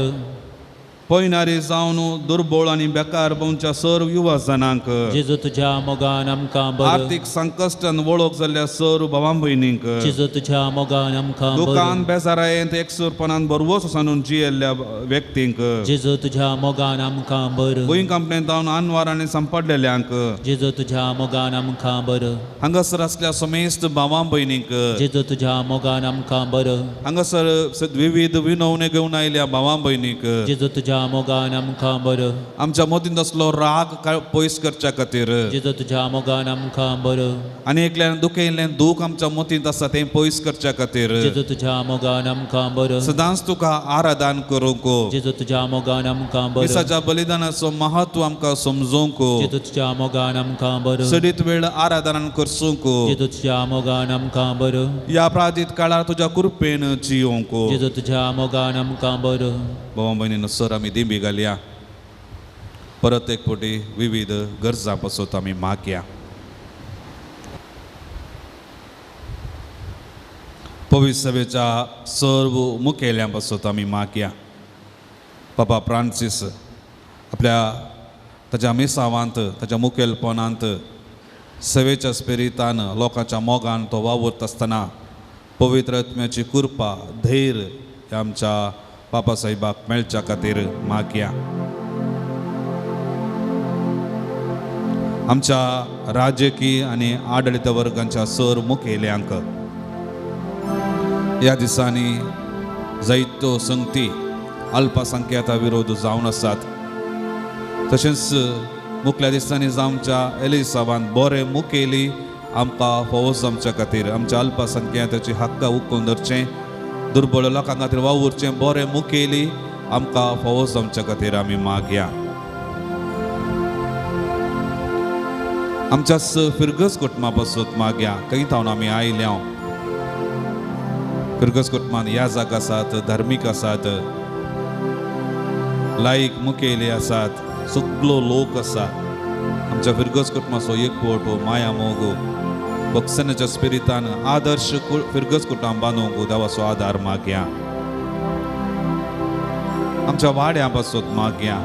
पयनारी जावन दुर्बळ आनी बेकार भोंवच्या सर्व युवजनांक. जेजू तुज्या मोगान आमकां बर. आर्थीक संकश्टान वळख जाल्ल्या सर्व भावां भयणींक. जेजू तुज्या मोगान आमकां बर. दुकान बेजारायेंत एकसूरपणान बरवस सांडून जियेल्ल्या व्यक्तींक. जेजू तुज्या मोगान आमकां बर. गोंय कंपनींत जावन अनवार आनी सांपडलेल्यांक. जेजू तुज्या मोगान आमकां बर. हांगासर आसल्या समेस्त भावां भयणींक. जेजू तुज्या मोगान आमकां बर. हांगासर विविध विनवणे घेवन आयिल्ल्या भावां भयणींक. जेजू तुज्या मोगान आमकां बर. आमच्या मतींत असलो राग पयस करच्या खातीर. जेजू तुज्या मोगान आमकां बर. आनी एकल्यान दुखयल्लें दूख आमच्या मतींत आसा तें पयस करच्या खातीर. जेजू तुज्या मोगान आमकां बर. सदांच तुका आराधन करूंक. जेजू तुज्या मोगान आमकां बर. मिसाच्या बलिदानाचो महत्व आमकां समजूंक. जेजू तुज्या मोगान आमकां बर. सडीत वेळ आराधन करसूंक. जेजू तुज्या मोगान आमकां बर. ह्या प्राजीत काळार तुज्या कृपेन जियोवंक. जेजू तुज्या मोगान आमकां बर. भावा भयणीनो, सर आमी दिंबी घालया. परत एक फावटी विविध गरजां पासत आमी मागया. पवित्र सभेच्या सर्व मुखेल्यां पासत आमी मागया. पापा फ्रांसीस आपल्या ताच्या मिसावांत, ताच्या मुखेलपणांत सेवेच्या स्पिरितान लोकांच्या मोगान तो वावुरता आसतना पवित्र आत्म्याची कृपा, धैर्य ह्या आमच्या बाबा साहेबाक मेळच्या खातीर मागया. आमच्या राजकीय आनी आडळीत वर्गांच्या सर मुखेल्यांक ह्या दिसांनी जायत्यो संगती अल्पसंख्याता विरोध जावन आसात. तशेंच मुखल्या दिसांनी जावच्या एलिसाबान बरे मुखेली आमकां फावो जावच्या खातीर आमच्या अल्पसंख्याताची हक्क उखलून धरचें, दुर्बळ लोकां खातीर वावुरचें बरे मुखेली आमकां फावो जावच्या खातीर आमी मागया. आमच्या फिरगज कुटुंबा पासून मागया. खंय थावन आमी आयल्या फिरगज कुटुंबान याजक आसात, धार्मीक आसात, लायक मुखेली आसात, सगलो लोक आसा. आमच्या फिरगज कुटुंबाचो एकवट, माया मोग, भक्सनाच्या स्पिरितान आदर्श फिरगज कुटुंब बांदूंक देवाचो आदार मागया. आमच्या वाड्या पासून मागया.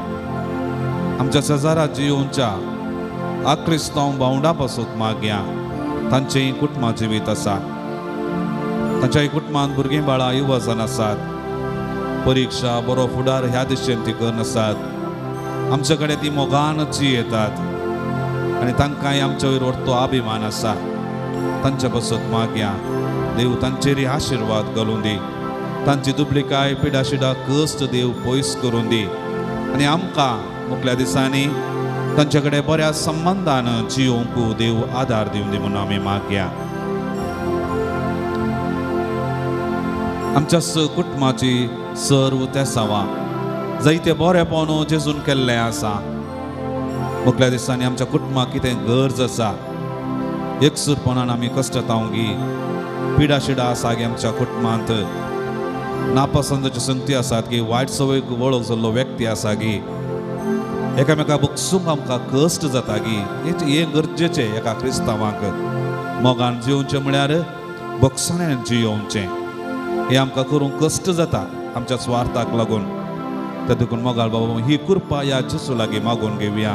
आमच्या शेजारा जियोवच्या आक्रिस्तांव भावंडा पासून मागया. तांचें कुटुंबां जिवीत आसा, तांच्याय कुटुंबांत भुरगीं बाळां युवजन आसात, परिक्षा बरो फुडार ह्या दिशेन ती करून आसात. आमचे कडेन ती मोगान जियेतात आनी तांकांय आमच्या वयर व्हडलो अभिमान आसा. तांच्या पासून मागया देव तांचेरय आशिर्वाद घालून दी, तांची दुबलिकाय पिडाशिडा कश्ट देव पयस करून दी आनी आमकां मुखल्या दिसांनी तांचे कडेन बऱ्या संबंदान जियोवंक देव आदार दिवन दी म्हणून आमी मागया. आमच्या कुटुंबाची सर्व तेसावां जायते बरेपण जेजून केल्लें आसा. मुखल्या दिसांनी आमच्या कुटुंबाक कितें गरज आसा, एकसूरपणान आमी कश्टतावंगी, पिडाशिडा आसा गे आमच्या कुटुंबांत, नापसंदाच्यो संगती आसात गी, वायट संवयक वळख जाल्लो व्यक्ती आसा गी, एकामेका बगसूंक आमकां कश्ट जाता गी, हें गरजेचें एका क्रिस्तांवांक मोगान जियोवचें म्हळ्यार बगसाण्यान जियोवचें. हें आमकां करूंक कश्ट जाता आमच्या स्वार्थाक लागून. तर देखून मोगाळ बाबा ही कृपा ह्या जेजू लागीं मागून घेवया.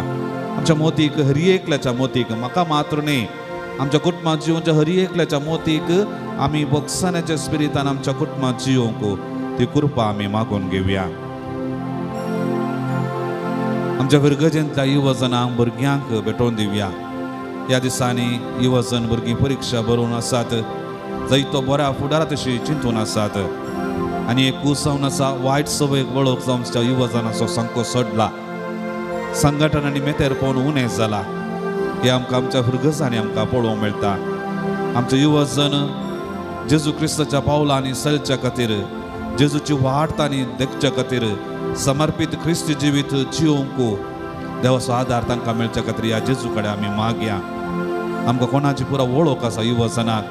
आमच्या मोतीक हरी एकल्याच्या मोतीक, म्हाका मात्र न्ही, आमच्या कुटुंबांत जियोवच्या हरी एकल्याच्या मोतीक आमी बगसाण्याच्या स्पिरितान आमच्या कुटुंबांत जियोवंक ती कृपा आमी मागून घेवया. आमच्या फिरगजेंतल्या युवजनांक भुरग्यांक भेटोवन दिवया. ह्या दिसांनी युवजन भुरगीं परिक्षा बरोवन आसात, जायतो बऱ्या फुडारा तशी चिंतून आसात आनी एक कूस जावन आसा वायट संवयक वळख जावच्या युवजनाचो सामको सोडला, संघटन आनी मेतेरपण उणें जाला. हें आमकां आमच्या फिरगजांनी आमकां पळोवंक मेळटा. आमचे युवजन जेजू क्रिस्ताच्या पावलांनी चलच्या खातीर, जेजूची वाट तांणी देखच्या खातीर समर्पीत क्रिस्ती जिवीत जियोवंक देवाचो आदार तांकां मेळच्या खातीर ह्या जेजू कडेन आमी मागया. आमकां कोणाची पुरा वळख आसा युवजनाक,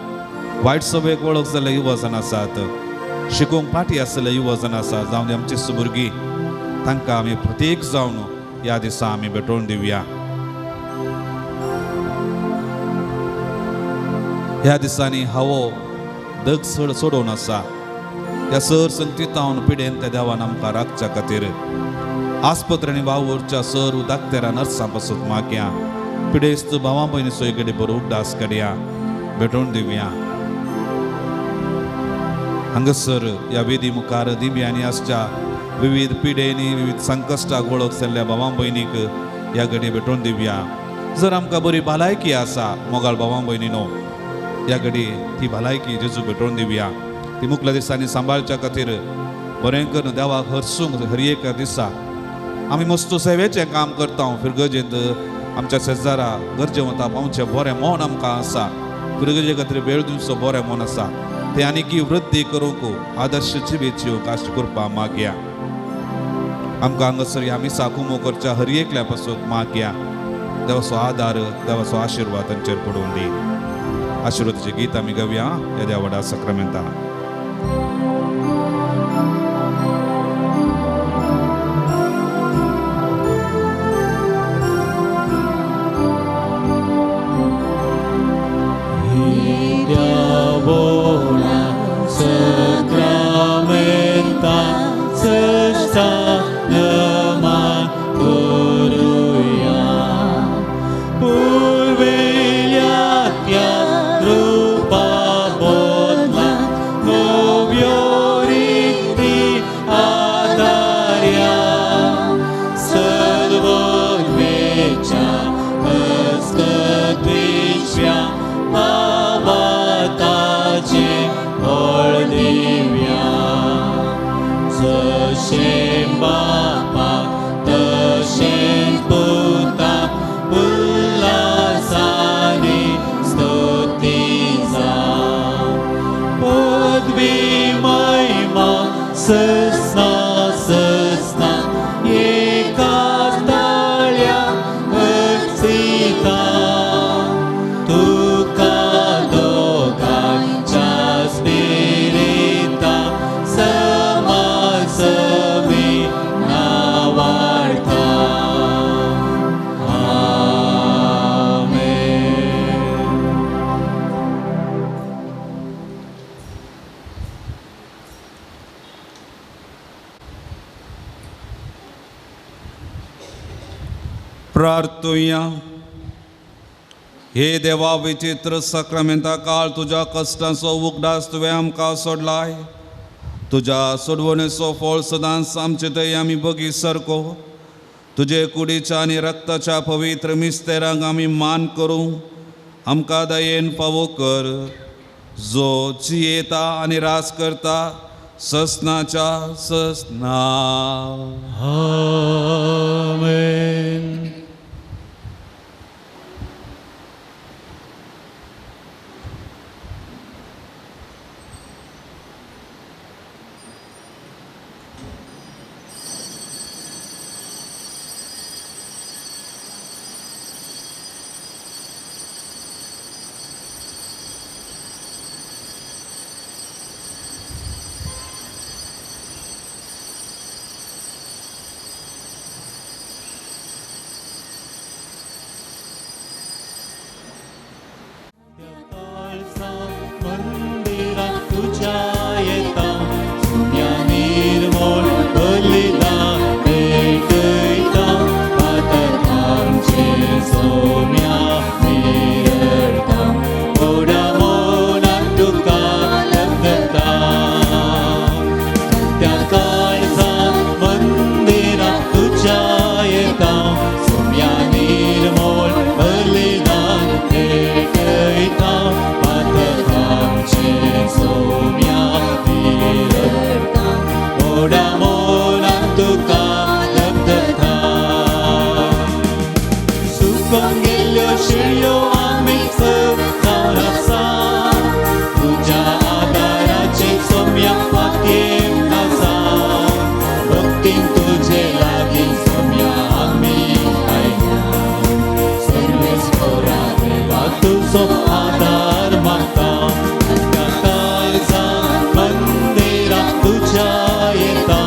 वायट संवयक वळख जाल्ले युवजन आसात, शिकोवंक फाटी आसलेले युवजन आसात, जावन आमची भुरगीं तांकां आमी प्रत्येक जावन ह्या दिसा आमी भेटोवन दिवया. ह्या दिसांनी हवो दग सड सोडोवन आसा, ह्या सर संगतीतावन पिडेन त्या देवान आमकां राखच्या खातीर आस्पत्र्यांनी वावुरच्या सर दाक्तेरा नर्सां पासून मागया. पिडेस्त भावां भयणीचो एक बरो उगडास काडया, भेटोवन दिवया. हांगासर ह्या वेदी मुखार दिव्यांनी आसच्या विविध पिडेनी विविध संकश्टाक वळख जाल्ल्या भावां भयणीक ह्या घडये भेटोवन दिवया. जर आमकां बरी भलायकी आसा मोगाळ भावां भयणीनो, ह्या घडये ती भलायकी जेजू भेटोवन दिवया. ती मुखल्या दिसांनी सांबाळच्या खातीर बरें करून देवाक हरसूंक हर एका दिसा आमी मस्त सेवेचें काम करता. फिरगजेंत आमच्या शेजारा गरजेवंता पावचें बरें मन आमकां आसा, फिरगजे खातीर वेळ दिवचो बरें मन आसा, ते आनीकी वृद्धी करूंक आदर्श जिवीत जिवंक आश कृपा मागया. आमकां हांगासर ह्या मिसा कुमो करच्या हर एकल्या पासून मागया. देवाचो आदार, देवाचो आशिर्वाद तांचेर पडून दी. आशिर्वादाचें गीत आमी गावया ह्या देवा व्हडा साक्रामेंता. Baba. जशें बापा तशेंच पुता उल्हासानी स्तुती जावं पदवी महिमा ससना ससना एका ताळ्या अर्चिता तुका दोगांच्या स्पिरिता समासमी नावार्था. आमेन. प्रार्थुया. हे देवा विचित्र साक्रामेंता काळ तुज्या कश्टांचो उगडास तुवें आमकां सोडलाय. तुज्या सोडवणेचो फळ सदांच आमचे थंय आमी बगी सारको तुजे कुडीच्या आनी रक्ताच्या पवित्र मिस्तेरांक आमी मान करूं आमकां दयेन फावो कर, जो जियेता आनी राज करता ससनाच्या ससना. आमेन. मंदिरा तुझ्या येता सुम्या निर्मळ बलिदान भेटयता पातकांचे सोम्या निरडता गोडा मोनाक तुका लग्नता. त्या काळजा मंदिरा तुझ्या येता सुम्या निर्मळ बलिदान भेटयता पातकांचे सोम्या निरडता गोडा मोनाक तुका लग्नता. सुकून गेल्ल्यो शिळयो आमी जावन आसा तुज्या आदाराचे सोम्या फातें आसा भक्तीन तुजे लागीं सोम्या आमी आयल्या सर्वेस्परा देवा तुजो आदार मागता. त्या काळजा मंदिरा तुज्या येता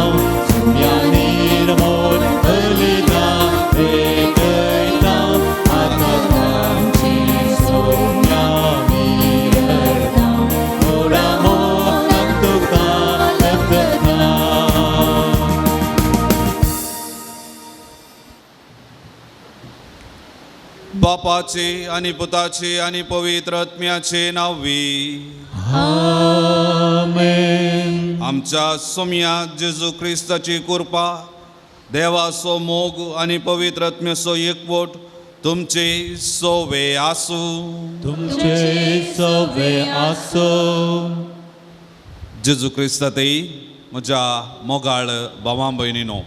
सोम्या निर्मळ बलिदान भेटयता पातकांचे सोम्या निरडता गोडा मोनाक तुका लग्नता. बापाचे आनी पुताचे आनी पवित्र आत्म्याचे नांवी. आमेन. आमच्या सोम्या जेजू क्रिस्ताची कृपा, देवाचो मोग आनी पवित्र आत्म्याचो एकवट तुमचे सोवे आसूं. तुमचे सवे आसो. जेजू क्रिस्तातय म्हज्या मोगाळ भावां भयणीनो,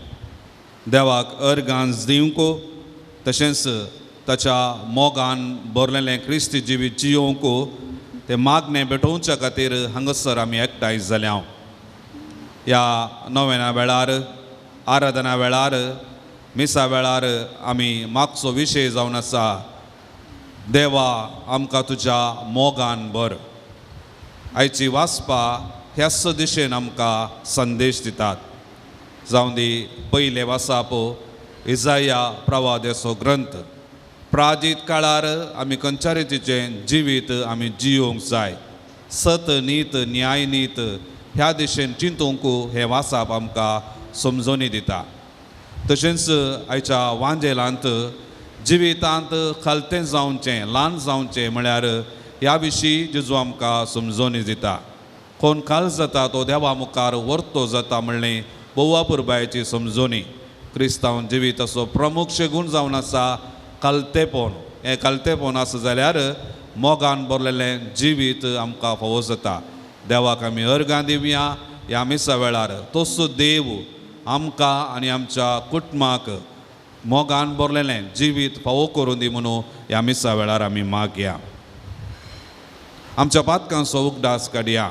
देवाक अर्गांस दिवंक तशेंच ताच्या मोगान भरलेलें क्रिस्ती जिवीत जियोवंक तें मागणें भेटोवच्या खातीर हांगासर आमी एकठांय जाल्या. ह्या नोवेना वेळार, आराधना वेळार, मिसा वेळार आमी मागचो विशय जावन आसा, देवा आमकां तुज्या मोगान भर. आयची वाचपा ह्याच दिशेन आमकां संदेश दितात. जावं दी पयलें वाचप इजाया प्रवाद्याचो ग्रंथ. प्राजीत काळार आमी खंयच्या रितीचें जिवीत आमी जियोवंक जाय, सत नीत न्याय नीत ह्या दिशेन चिंतूंक हें वाचप आमकां समजोनी दिता. तशेंच आयच्या वांजेलांत जिवितांत खालतें जावचें, ल्हान जावचें म्हळ्यार ह्या विशीं जेजू आमकां समजोनी दिता. कोण खाल जाता तो देवा मुखार वर्तो जाता म्हणलें बोवा पुरबायेची समजोनी. क्रिस्तांव जिविताचो प्रमुख गूण जावन आसा खालतेपण. हें खालतेपण आसा जाल्यार मोगान भरलेलें जिवीत आमकां फावो जाता. देवाक आमी अर्गां दिवया ह्या मिसा वेळार. तोच देव आमकां आनी आमच्या कुटुंबाक मोगान भरलेलें जिवीत फावो करून दी म्हणून ह्या मिसा वेळार आमी मागया. आमच्या पातकांचो उगडास काडया.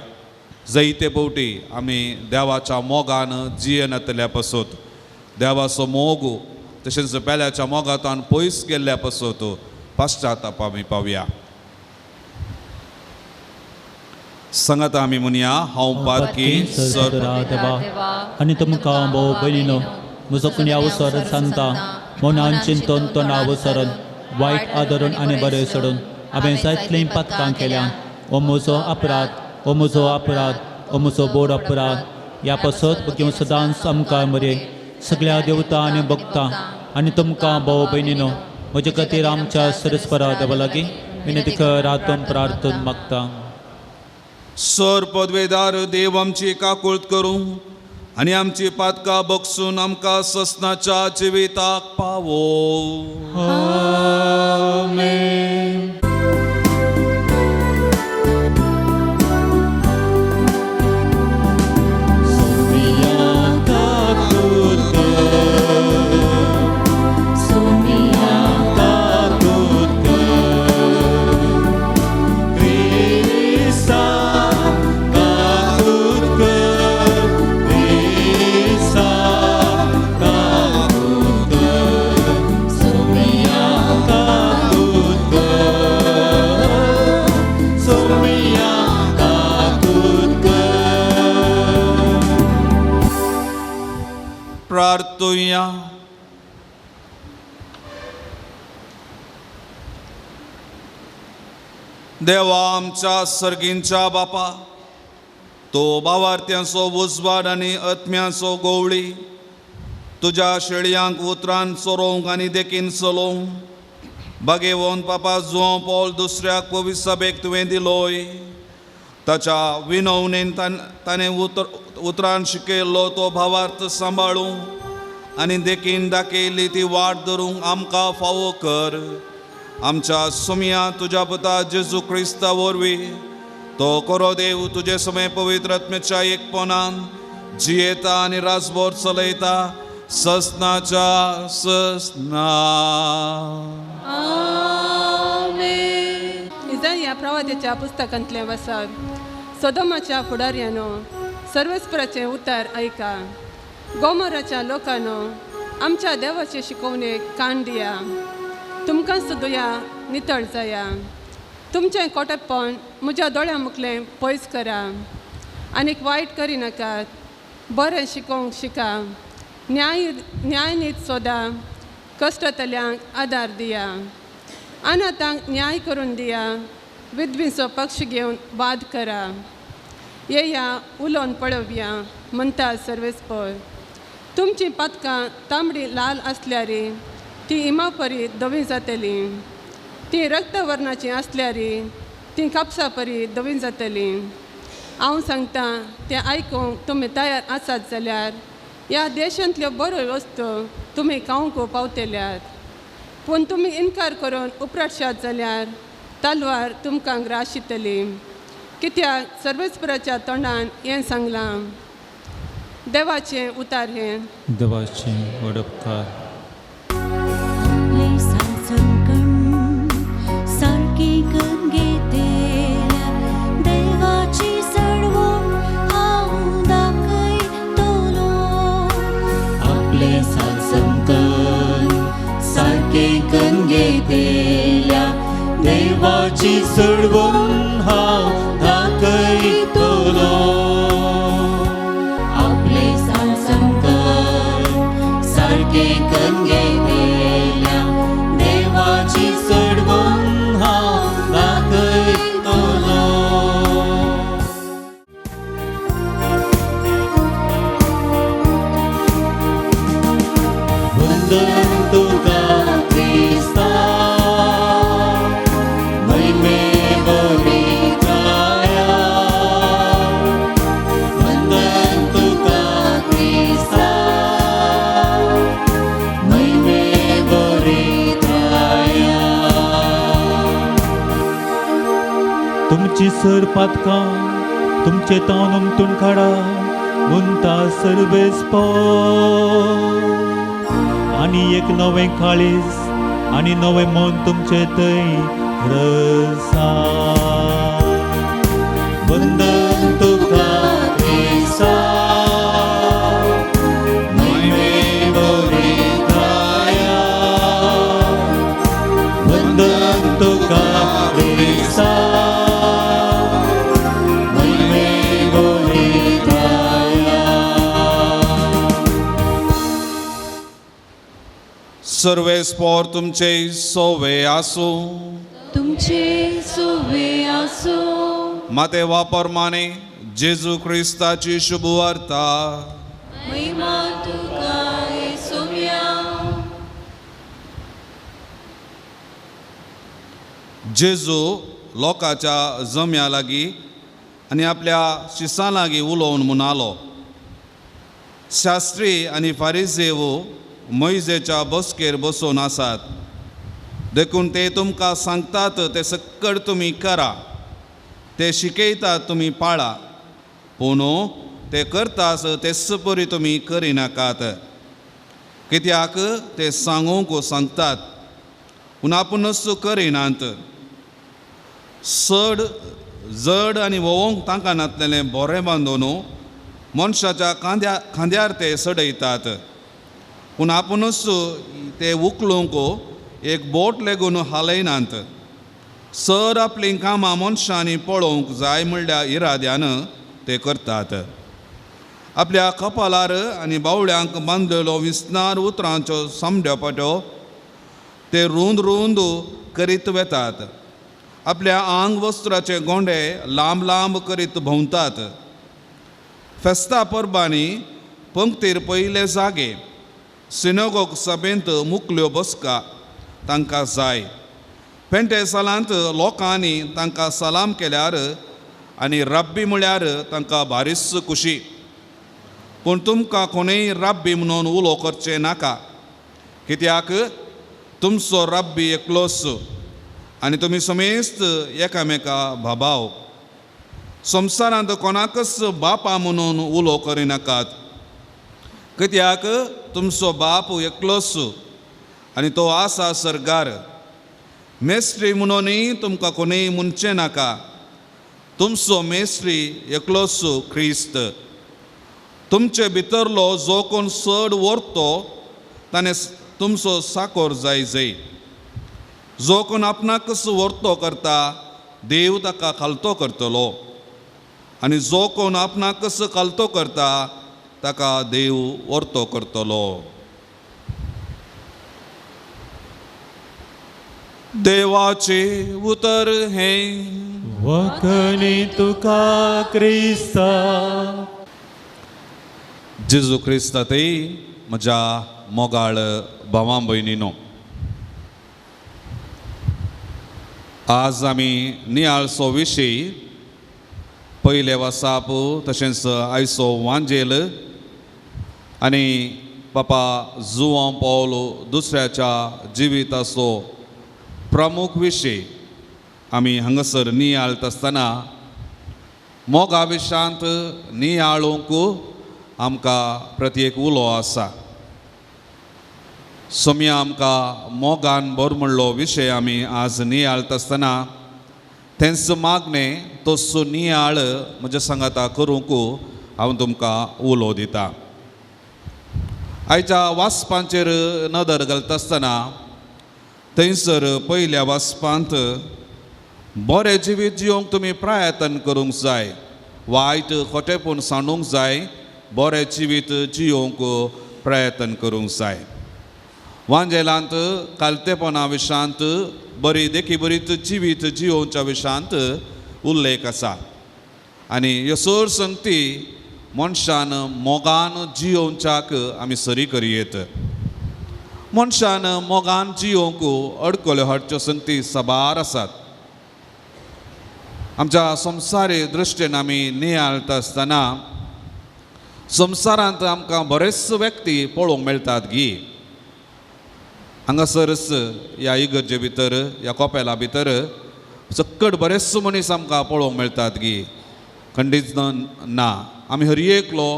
जायते फावटी आमी देवाच्या मोगान जियेनातल्या पासत, देवाचो मोग तशेंच पेल्याच्या मोगांतल्यान पयस गेल्ल्या पासत पश्चाताप आमी पावया. सांगात आमी म्हणया, हांव पातकी सर देवा आनी तुमकां भोव भयणीनो म्हजो कुणी अवसर सांगता मनान चिंतून तोंडा अवसरून वायट आदरून आनी बरें सोडून हांवें जायतलीं पातकां केल्यान. ओ म्हजो अपराध, ओ म्हजो अपराध, ओ म्हजो बोड अपराध. ह्या पासत भुरगीं सदांच आमकां मरे सगळ्या देवता आनी भक्तां आनी तुमकां भाव भयणीनो म्हजे खातीर आमच्या सरस्परा देवा लागीं विनंती करातून प्रार्थन मागता. सर पदवेदार देव आमची काकूळत करूं आनी आमची पातकां बगसून आमकां ससनाच्या जिविताक पावो. आमेन. प्रार्थुया. देवा आमच्या सर्गींच्या बापा, तो भावार्थ्यांचो उजवाड आनी आत्म्यांचो गोवळी, तुज्या शेळयांक उतरान चरोवंक आनी देखीन चलोवंक बागेवन पापा जुआंव पॉल दुसऱ्याक पवित्र सभेक तुवें दिलोय. ताच्या विनवणेन ताणें उतरान शिकयल्लो तो भावार्थ सांबाळूंक आनी देखीन दाखयल्ली ती वाट धरूंक आमकां फावो कर. आमच्या सुमया तुज्या पुता जेजू क्रिस्ता वरवीं तो करो देव तुजे समय पवित्र आत्म्याच्या एकपणान जियेता आनी राजभर चलयता ससनाच्या ससना. आमेन. इजाया प्रवाद्याच्या पुस्तकांतलें वसत. सोदोमाच्या फुडारयानो सर्वेस्पराचें उतर आयका. गोमोराच्या लोकांनो आमच्या देवाचे शिकवणेक कान दिया. तुमकां सुदुया नितळ जाया. तुमचें कोटेपण म्हज्या दोळ्यां मुखलें पयस करा. आनीक वायट करिनाकात. बरें शिकोवंक शिका. न्यायनीत सोदा. कश्टतल्यांक आदार दिया. अनाथांक न्याय करून दिया. विधवींचो पक्ष घेवन वाद करा. येया उलोवन पळोवया म्हणटा सर्वेस्पर. तुमचीं पातकां तांबडी लाल आसल्यार ती इमापरी धवी जातली. ती रक्तवर्णाची आसल्यार ती कापसा परी धवी जातली. हांव सांगता तें आयकूंक तुमी तयार आसात जाल्यार ह्या देशांतल्यो बऱ्यो वस्तू तुमी खावंक पावतल्यात. पूण तुमी इनकार करून उपराटशात जाल्यार तलवार तुमकां ग्रास शितली. कित्याक सर्वेस्पराच्या तोंडान हें सांगलां. देवाचें उतार हें. देवाचें वडपकार. देवाची चडवण हांव दाखयतलो. आपले सासंकन सारकें करून घेतल्या देवाची चडवण हांव दाखयतलो. वंदन तुका क्रिस्ता तुमची सर पातकां तुमचे तावन उमटून काडा मुंता सर्वेस पोर आनी एक नवें काळीज आनी नवें मन तुमचे थंय रसा. वंदन तुका क्रिस्ता महिमे बरिताया, वंदन तुका क्रिस्ता महिमे बरिताया. सर्वेस पोर तुमचे सोवे आसूं, तुमचे सोवे आसूं. माते वापर माने जेजू क्रिस्ताची शुभवार्ता. महिमा तुका येसुव्या. जेजू लोकांच्या जम्या लागीं आनी आपल्या शिसां लागीं उलोवन म्हणालो, शास्त्री आनी फारिजेव मोयजेच्या बसकेर बसून आसात, देखून ते तुमकां सांगतात ते सक्कड तुमी करा, ते शिकयतात तुमी पाळा, पूण ते करतास तेच परी तुमी करिनाकात, कित्याक ते सांगूंक सांगतात पूण आपुणूच करिनात. चड जड आनी वोवोंक तांकां नातलेलें बोरें बांदून मनशाच्या खांद्यार ते चडयतात, पूण आपुणूच ते उखलूंक एक बोट लेगून हालयनात. सर आपलीं कामां मनशांनी पळोवंक जाय म्हणल्या इराद्यान ते करतात. आपल्या कपालार आनी बावळ्यांक बांदलेलो विस्नार उतरांच्यो सामड्यो ते रूंद रूंद करीत वेतात. आपल्या आंग वस्त्राचे गोंडे लांब लांब करीत भोंवतात. फेस्ता परबांनी पंक्तीर पयले जागे सिनोगोग सभेंत मुकल्यो बसका तांकां जाय. पेंटे सालांत लोकांनी तांकां सलाम केल्यार आनी रब्बी म्हळ्यार तांकां भारीच खुशी. पूण तुमकां कोणूय रब्बी म्हणून उलो करचें नाका, कित्याक तुमचो रब्बी एकलोच आनी तुमी समेस्त एकामेका भाबाव. संवसारांत कोणाकच बापा म्हणून उलो करिनाकात, कित्याक तुमचो बाप एकलोच आनी तो आसा सर्गार. मेस्त्री म्हणूनय तुमकां कोणूय म्हणचें नाका, तुमचो मेस्त्री एकलोच क्रिस्त. तुमचे भितरलो जो कोण चड व्हरतो ताणें तुमचो साकोर जाय जय. जो कोण आपणाकच व्हरतो करता देव ताका खालतो करतलो, आनी जो कोण आपणाकच खालतो करता ताका देव व्हरतो करतलो. देवाचे उतर हें. वखणी तुका क्रिस्ता. जेजू क्रिस्तातय म्हज्या मोगाळ भावां भयणीनो, आज आमी नियाळचो विशय पयले वासाप तशेंच आयचो वांजेल आनी पापा जुवांव पावलो दुसऱ्याच्या जिविताचो प्रमुख विशय आमी हांगासर नियाळत आसतना मोगा विशांत नियाळूंक आमकां प्रत्येक उलो आसा. सोम्या आमकां मोगान भर म्हणलो विशय आमी आज नियाळत आसतना तेंच मागणें तसो नियाळ म्हज्या सांगाता करूंक हांव तुमकां उलो दिता. आयच्या वाचपांचेर नदर घालता आसतना थंयसर पयल्या वाचपांत बरें जिवीत जिवंक तुमी प्रयत्न करूंक जाय, वायट खोटेपण सांडूंक जाय, बरें जिवीत जिवंक प्रयत्न करूंक जाय. वांजेलांत कालतेपणा विशांत बरी देखी बरीच जिवीत जिवोवच्या विशांत उल्लेख आसा आनी ह्यो चड संगती मनशान मोगान जियोवच्याक आमी सरी करयेत. मनशान मोगान जियोवंक अडकल्यो हाडच्यो संगती साबार आसात. आमच्या संवसारी दृश्टीन आमी नियाळटा आसतना संवसारांत आमकां बरेच व्यक्ती पळोवंक मेळटात गी. हांगासरच ह्या इगर्जे भितर ह्या कोपेला भितर सक्कट बरेच मनीस आमकां पळोवंक मेळटात गी. खंडीत ना आमी हर एकलो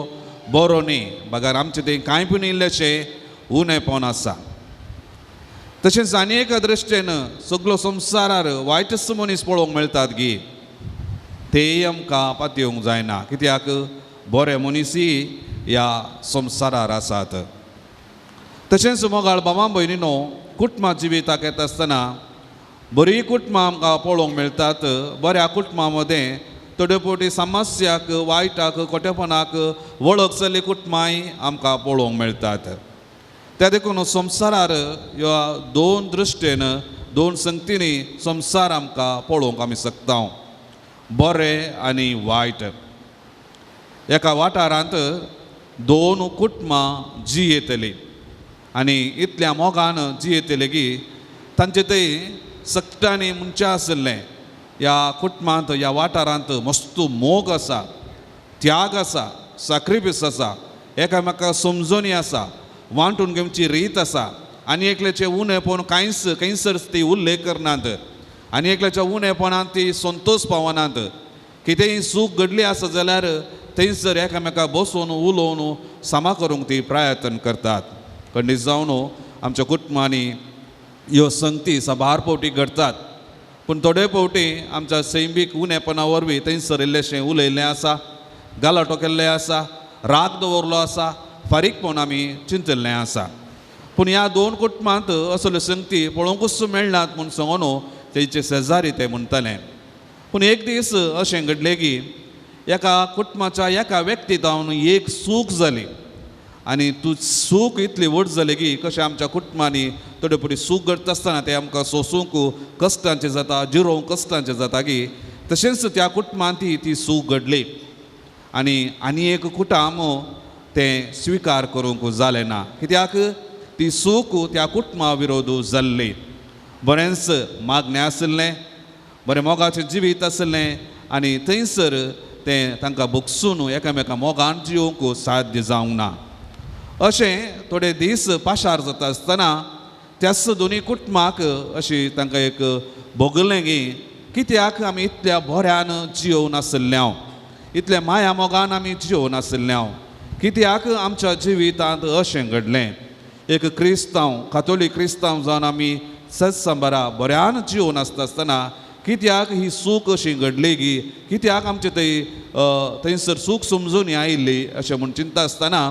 बरो न्ही, बगर आमचें थंय कांय पूण इल्लेशें उणेपण आसा. तशेंच आनी एका दृश्टेन सगलो संवसारार वायटच मनीस पळोवंक मेळटात गी, तेय आमकां पातयेवंक जायना, कित्याक बरे मनीसय ह्या संवसारार आसात. तशेंच मोगाळ बाबा भयणीनो, कुटुंबा जिविताक येता आसतना बरीं कुटुंबां आमकां पळोवंक मेळटात. बऱ्या कुटुंबां मदें थोड्यो फावटी समस्याक, वायटाक, खोटेपणाक वळख जाल्लीं कुटुंबांय आमकां पळोवंक मेळटात. त्या देखून संवसारार ह्या दोन दृश्टेन, दोन संगतींनी संवसार आमकां पळोवंक आमी शकता, बरें आनी वायट. एका वाठारांत दोन कुटुंबां जियेतलीं आनी इतल्या मोगान जियेतले की तांचे थंय सगळ्यांनी म्हणचें आशिल्लें, ह्या कुटुंबांत, ह्या वाठारांत मस्त मोग आसा, त्याग आसा, साक्रिफीस आसा, एकामेका समजणी आसा, वांटून घेवची रीत आसा आनी एकल्याचें उणेपण कांयच खंयसर ती उल्लेख करनात आनी एकल्याच्या उणेपणांत ती संतोश पावनात. कितेंय सूख घडली आसा जाल्यार थंयसर एकामेका बसून उलोवन सामा करूंक ती प्रयत्न करतात. खंडीत जावन आमच्या कुटुंबांनी ह्यो संगती साबार फावटी घडटात, पूण थोडे फावटी आमच्या सैमीक उणेपणा वरवीं थंयसर इल्लेशें उलयल्लें आसा, गालाटो केल्लें आसा, राग दवरलो आसा, फारीकपण आमी चिंतिल्लें आसा. पूण ह्या दोन कुटुंबांत असल्यो संगती पळोवंकूच मेळनात म्हूण सांगून तेंचे शेजारी ते म्हणटाले. पूण एक दीस अशें घडलें की एका कुटुंबाच्या एका व्यक्ती जावन एक सूख जाली आनी तूं सूख इतली व्हड जाली की कशें आमच्या कुटुंबांनी थोडे फावटी सूख घडटा आसतना तें आमकां सोंसूंक कश्टांचें जाता, जिरोवंक कश्टांचें जाता की तशेंच त्या कुटुंबांत ती सूख घडली आनी आनी एक कुटुंब तें स्विकार करूंक जालें ना, कित्याक ती सूख त्या कुटुंबा विरोध जाल्ली. बरेंच मागणें आशिल्लें, बरें मोगाचें जिवीत आशिल्लें आनी थंयसर तें तांकां भोगसून एकामेका मोगान जिवंक साध्य जावंक ना. अशें थोडे दीस पाशार जाता आसतना त्याच दोनूय कुटुंबाक अशी तांकां एक भोगलें की कित्याक आमी इतल्या बऱ्यान जियोवन आशिल्ले हांव, इतल्या माया मोगान आमी जियोवन आशिल्ले हांव, कित्याक आमच्या जिवितांत अशें घडलें. एक क्रिस्तांव, कातोलीक क्रिस्तांव जावन आमी सत्संबरा बऱ्यान जियोवन आसता आसतना कित्याक ही सूख अशी घडली की कित्याक आमचे थंय थंयसर सूख समजून आयिल्ली अशें म्हूण चिंता आसतना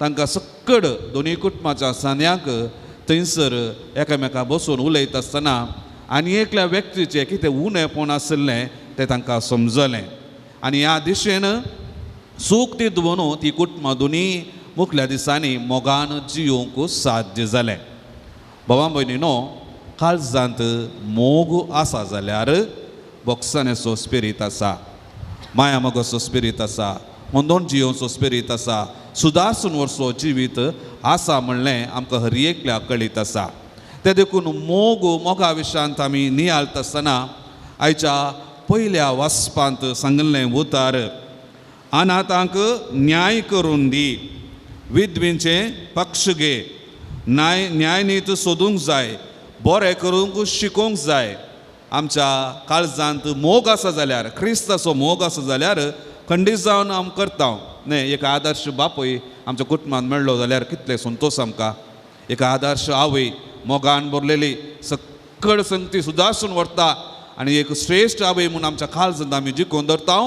तांकां सक्कड दोनूय कुटुंबाच्या सान्यांक थंयसर एकामेका बसून उलयता आसतना आनी एकल्या व्यक्तीचें कितें उणेपण आशिल्लें तें तांकां समजलें आनी ह्या दिशेन सूख ती दवरून ती कुटुंबां दोनूय मुखल्या दिसांनी मोगान जियोवंक साध्य जालें. बाबा भयणीनो, काळजांत मोग आसा जाल्यार बोक्सानेचो स्पिरीत आसा, माया मोगाचो स्पिरीत आसा, मंदोन जियोवचो स्पिरीत आसा, सुदारसून वर्सो जिवीत आसा म्हणलें आमकां हर एकल्याक कळीत आसा. तें देखून मोग, मोगा विशयांत आमी नियाळटा आसतना आयच्या पयल्या वाचपांत सांगिल्लें उतार, अनाथांक न्याय करून दी, विधवींचें पक्ष घे, न्यायनीत सोदूंक जाय, बरें करूंक शिकोवंक जाय. आमच्या काळजांत मोग आसा जाल्यार, क्रिस्ताचो मोग आसा जाल्यार खंडीत जावन आम करता न्ही. एक आदर्श बापूय आमच्या कुटुंबांत मेळ्ळो जाल्यार कितले संतोश आमकां. एक आदर्श आवय मोगान भरलेली सक्कड संगती सुदारसून व्हरता आनी एक श्रेश्ठ आवय म्हूण आमच्या काळजांत आमी जिखून धरता,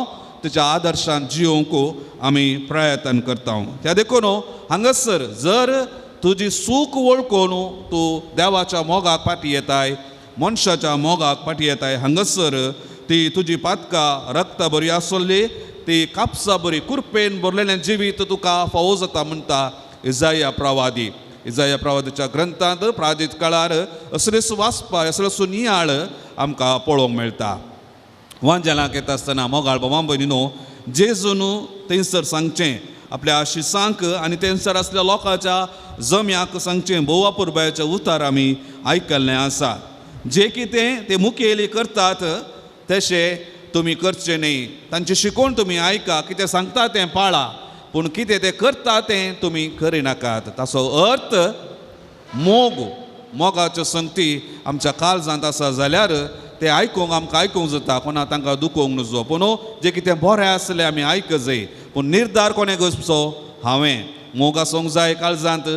तिच्या आदर्शान जियोवंक आमी प्रयत्न करता. त्या देखून हांगासर जर तुजी सूख वळखून तूं देवाच्या मोगाक फाटी येताय, मनशाच्या मोगाक फाटी येताय, हांगासर ती तुजी पातकां रक्ता बरी आसली, ती कापसा बरी कुरपेन भरलेलें जिवीत तुका फावो जाता म्हणटा इजाया प्रवादी. इजाया प्रवादीच्या ग्रंथांत प्रादीत काळार असलेच वाचपा, असलेच नियाळ आमकां पळोवंक मेळटा. वांजेलाक येता आसतना मोगाळ बाबा भयणीनो, जेजून थंयसर सांगचें आपल्या शिसांक आनी थंयसर आसल्या लोकांच्या जम्याक सांगचें भोव अपुरबायेचें उतार आमी आयकल्लें आसा. जे कितें ते मुखेली करतात तशें तुमी करचें न्ही, तांची शिकोवण तुमी आयका, कितें सांगता तें पाळा, पूण कितें तें करता तें तुमी करिनाकात. ताचो अर्थ मोग, मोगाच्यो संगती आमच्या काळजांत आसा जाल्यार ते आयकूंक आमकां आयकूंक जाता, कोणा तांकां दुखोवंक नजो, पूण जें कितें बरें आसलें आमी आयक जाय, पूण निर्धार कोणें घेवचो? हांवें. मोग आसूंक जाय काळजांत,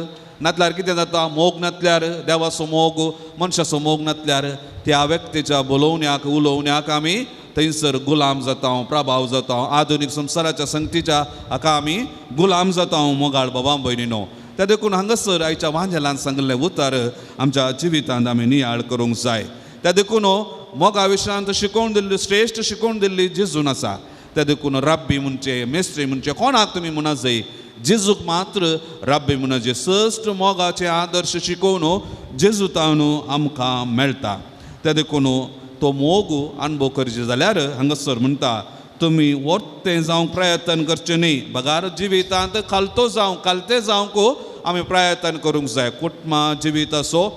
नातल्यार कितें जाता, मोग नातल्यार देवाचो मोग मनशाचो मोग नातल्यार त्या व्यक्तीच्या बोलोवण्याक उलोवण्याक आमी थंयसर गुलाम जाता, प्रभाव जाता. आधुनीक संवसाराच्या संगतीच्या हाका आमी गुलाम जाता मोगाळ बाबा भयणीनो. त्या देखून हांगासर आयच्या वांजेलान सांगिल्लें उतर आमच्या जिवितांत आमी नियाळ करूंक जाय. त्या देखून मोगा विशयांत शिकोवन दिल्ली श्रेश्ठ शिकोवन दिल्ली जेजून आसा. त्या देखून रब्बी म्हणचे मेस्त्री म्हणचे कोणाक तुमी म्हणा जाय, जेजूक मात्र रब्बी म्हणचे. श्रेश्ठ मोगाचे आदर्श शिकोवन जेजू तावन आमकां मेळटा. त्या देखून तो मोग अणभव करचे जाल्यार हांगासर म्हणटा तुमी वर्तें जावंक प्रयत्न करचें न्ही, बगार जिवितांत खालतो जावंक खालतें जावंक आमी प्रयत्न करूंक जाय. कुटुंबा जिविताचो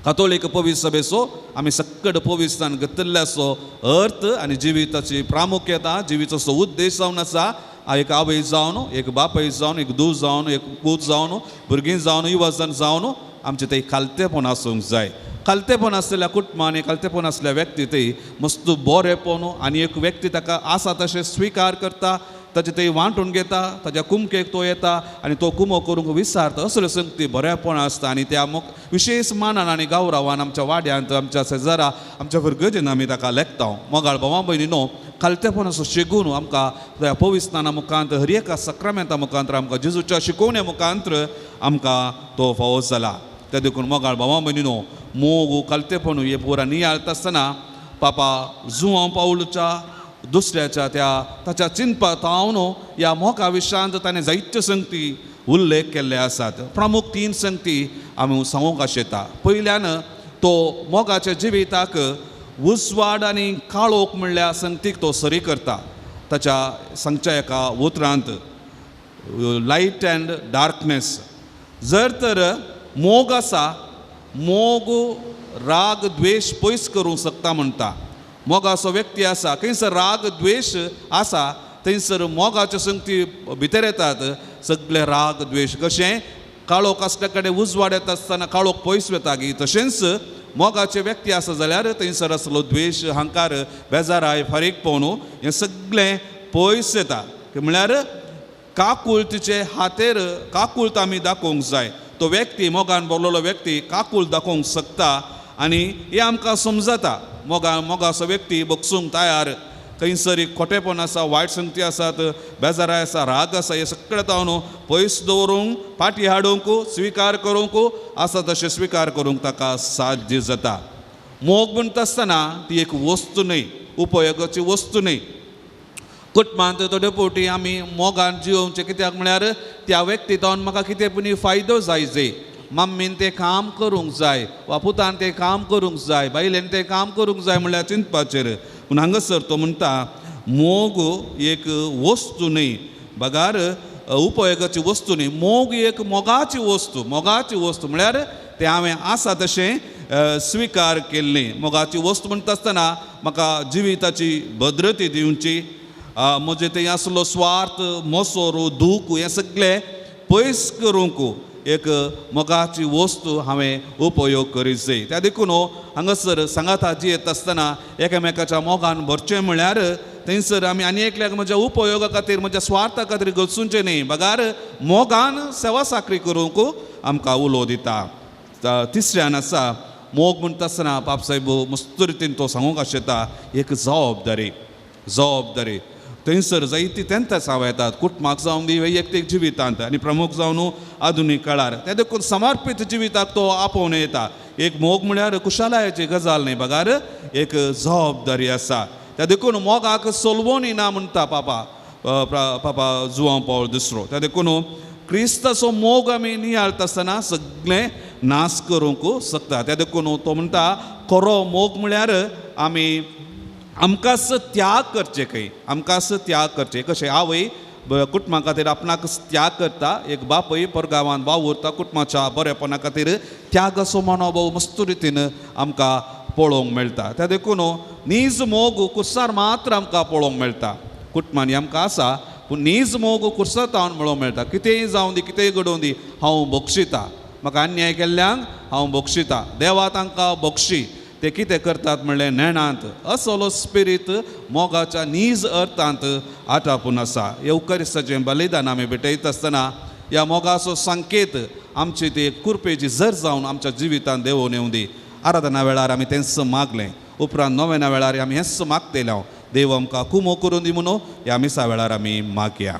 कातोलीक पवित्र सभेचो आमी सक्कड पवित्रस्थान घेतिल्ल्याचो अर्थ आनी जिविताची प्रामुख्यता जिविताचो उद्देश जावन आसा. एक आवय जावन, एक बापूय जावन, एक धूव जावन, एक पूत जावन, भुरगीं जावन, युवजन जावन आमचें तें खालतेपण आसूंक जाय. खालतेपण आसलेल्या कुटुंबांनी खालतेपण आसल्या व्यक्ती ते मस्त बरेपण आनी एक व्यक्ती ताका आसा तशें स्विकार करता, ताचे ते वांटून घेता, ताच्या कुमकेक तो येता आनी तो कुमो करूंक विसारता. असल्यो संगती बरेपण आसता आनी त्या विशेश मानान आनी गौरवान आमच्या वाड्यांत आमच्या शेजारा आमच्या भुरगेन आमी ताका लेखता. मोगाळ भावा भयणीनो, खालतेपण असो शिकून आमकां त्या पवित्रस्थाना मुखांत हर एका सक्रामेंता मुखांत आमकां जेजूच्या शिकोवण्या मुखांत आमकां तो फावो जाला. त्या देखून मोगाळ भावा भयणीनो, मोग खालतेपण हे पुरा नियाळता आसतना पापा जुआंव पावलूच्या दुसऱ्याच्या त्या ताच्या चिंतपा तावन ह्या मोगा विशयांत ताणें जायत्यो संगती उल्लेख केल्ले आसात. प्रमुख तीन संगती आमी सांगूंक आशेता. पयल्यान तो मोगाच्या जिविताक उजवाड आनी काळोख म्हणल्या संगतीक तो सरी करता. ताच्या सांगच्या एका उतरांत लायट अँड डार्कनेस. जर तर मोग आसा, मोग राग द्वेश पयस करूंक शकता म्हणटा. मोगाचो व्यक्ती आसा खंयसर राग द्वेश आसा थंयसर मोगाच्यो संगती भितर येतात. सगळे राग द्वेश कशें काळोख आसल्या कडेन उजवाड येता आसतना काळोख पयस वता गी, तशेंच मोगाचे व्यक्ती आसा जाल्यार थंयसर आसलो द्वेश हांकार बेजाराय फारीकपण हें सगळें पयस येता. म्हळ्यार काकुळतीचे हातेर काकुळत आमी दाखोवंक जाय. तो व्यक्ती मोगान भरलेलो व्यक्ती काकूळ दाखोवंक शकता आनी हें आमकां समजता. मोगा मोगाचो व्यक्ती बगसूंक तयार, खंयसर खोटेपण आसा, वायट संगती आसात, बेजाराय आसा, राग आसा, हें सगळें तावन पयस दवरूंक फाटी हाडूंक स्विकार करूंक आसा तशें स्विकार करूंक ताका साध्य जाता. मोग म्हणटा आसतना ती एक वस्तू न्हय, उपयोगाची वस्तू न्हय. कुटुंबांत थोडे फावटी आमी मोगान जियोवचें, कित्याक म्हळ्यार त्या व्यक्ती तावन म्हाका कितें पुणी फायदो जाय जाय. मम्मीन तें काम करूंक जाय वा पुतान तें काम करूंक जाय, बायलेन तें काम करूंक जाय म्हणल्यार चिंतपाचेर. पूण हांगासर तो म्हणटा मोग एक वस्तू न्हय, बगार उपयोगाची वस्तू न्हय. मोग एक मोगाची वस्तू. मोगाची वस्तू म्हळ्यार तें हांवें आसा तशें स्विकार केल्लें. मोगाची वस्तू म्हणटा आसतना म्हाका जिविताची भद्रती दिवची, म्हजें तें आसलो स्वार्थ मोसोर दूख हें सगळें पयस करूंक एक मोगाची वस्तू हांवें उपयोग करीत जाय. त्या देखून हांगासर सांगाता जियेत आसतना एकामेकाच्या मोगान भरचें म्हळ्यार थंयसर आमी आनी एकल्याक म्हज्या उपयोगा खातीर म्हज्या स्वार्था खातीर गळसूंचें न्हय, बगार मोगान सेवा साकरी करूंक आमकां उलो दिता. तिसऱ्यान आसा मोग म्हणटा आसतना पापसाहेब मस्त रितीन तो सांगूंक आशेता एक जबाबदारी. जबाबदारी थंयसर जायती तेंतां येतात कुटुंबाक जावन दी वैयक्तीक जिवितांत आनी प्रमुख जावन आधुनीक काळार. ते देखून समर्पीत जिविताक तो आपोवन येता. एक मोग म्हळ्यार कुशालायाची गजाल न्हय, बगार एक जबाबदारी आसा. त्या देखून मोगाक सोलवणी ना म्हणटा पापा पापा जुआंव पावल दुसरो. त्या देखून क्रिस्ताचो मोग आमी नियाळता आसतना सगळें नाश करूंक शकता. त्या देखून तो म्हणटा खरो मोग म्हळ्यार आमी आमकांच त्याग करचें खंय, आमकांच त्याग करचें. कशें आवय कुटुंबा खातीर आपणाक त्याग करता, एक बापूय परगांवांत वावुरता कुटुंबाच्या बरेपणा खातीर त्यागाचो मनोभाव मस्त रितीन आमकां पळोवंक मेळटा. त्या देखून नीज मोग कुर्सार मात्र आमकां पळोवंक मेळटा. कुटुंबांनी आमकां आसा पूण नीज मोग कुर्सार तावन पळोवंक मेळटा. कितेंय जावं दी, कितेंय घडोवं दी, हांव बक्षिता, म्हाका अन्याय केल्ल्यांक हांव बक्षिता, देवा तांकां बक्षी. ते कितें करतात म्हणलें नेणांत असलो स्पिरीत मोगाच्या नीज अर्थांत आटापून आसा. येवकरिस्ताचें बलिदान आमी भेटयता आसतना ह्या मोगाचो संकेत आमची ती कुरपेची जर जावन आमच्या जिवितांत देवोन येवं दी. आराधना वेळार आमी तेंच मागलें, उपरांत नोवेना वेळार आमी हेंच मागतले. देव आमकां कुमो करून दी म्हणून ह्या मिसा वेळार आमी मागया.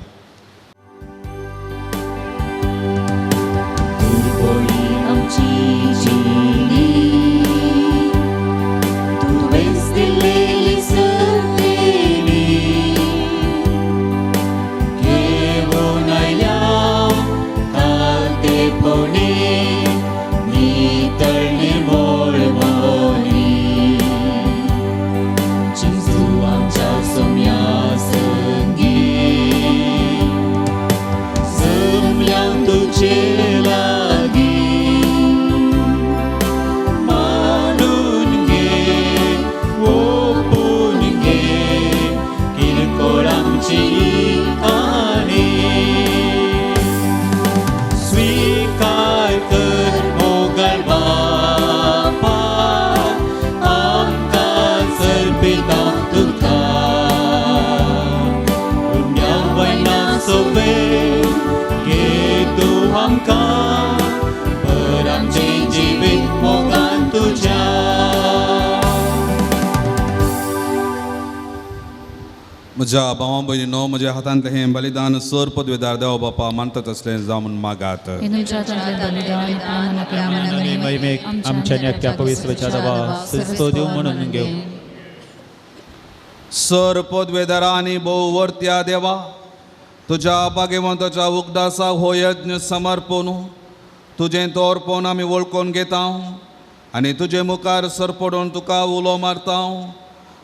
म्हज्या भावा भयणीनो, म्हज्या हातांतलें हें बलिदान सर पदवेदार देव बापा मानता तसलें जावं म्हूण मागात. सर पदवेदारा आनी भोव वर्त्या देवा, तुज्या भाग्यवंताच्या उगडासा हो यज्ञ समर्पण तुजें तोरपण आमी वळखून घेता आनी तुजे मुखार सरपडून तुका उलो मारता.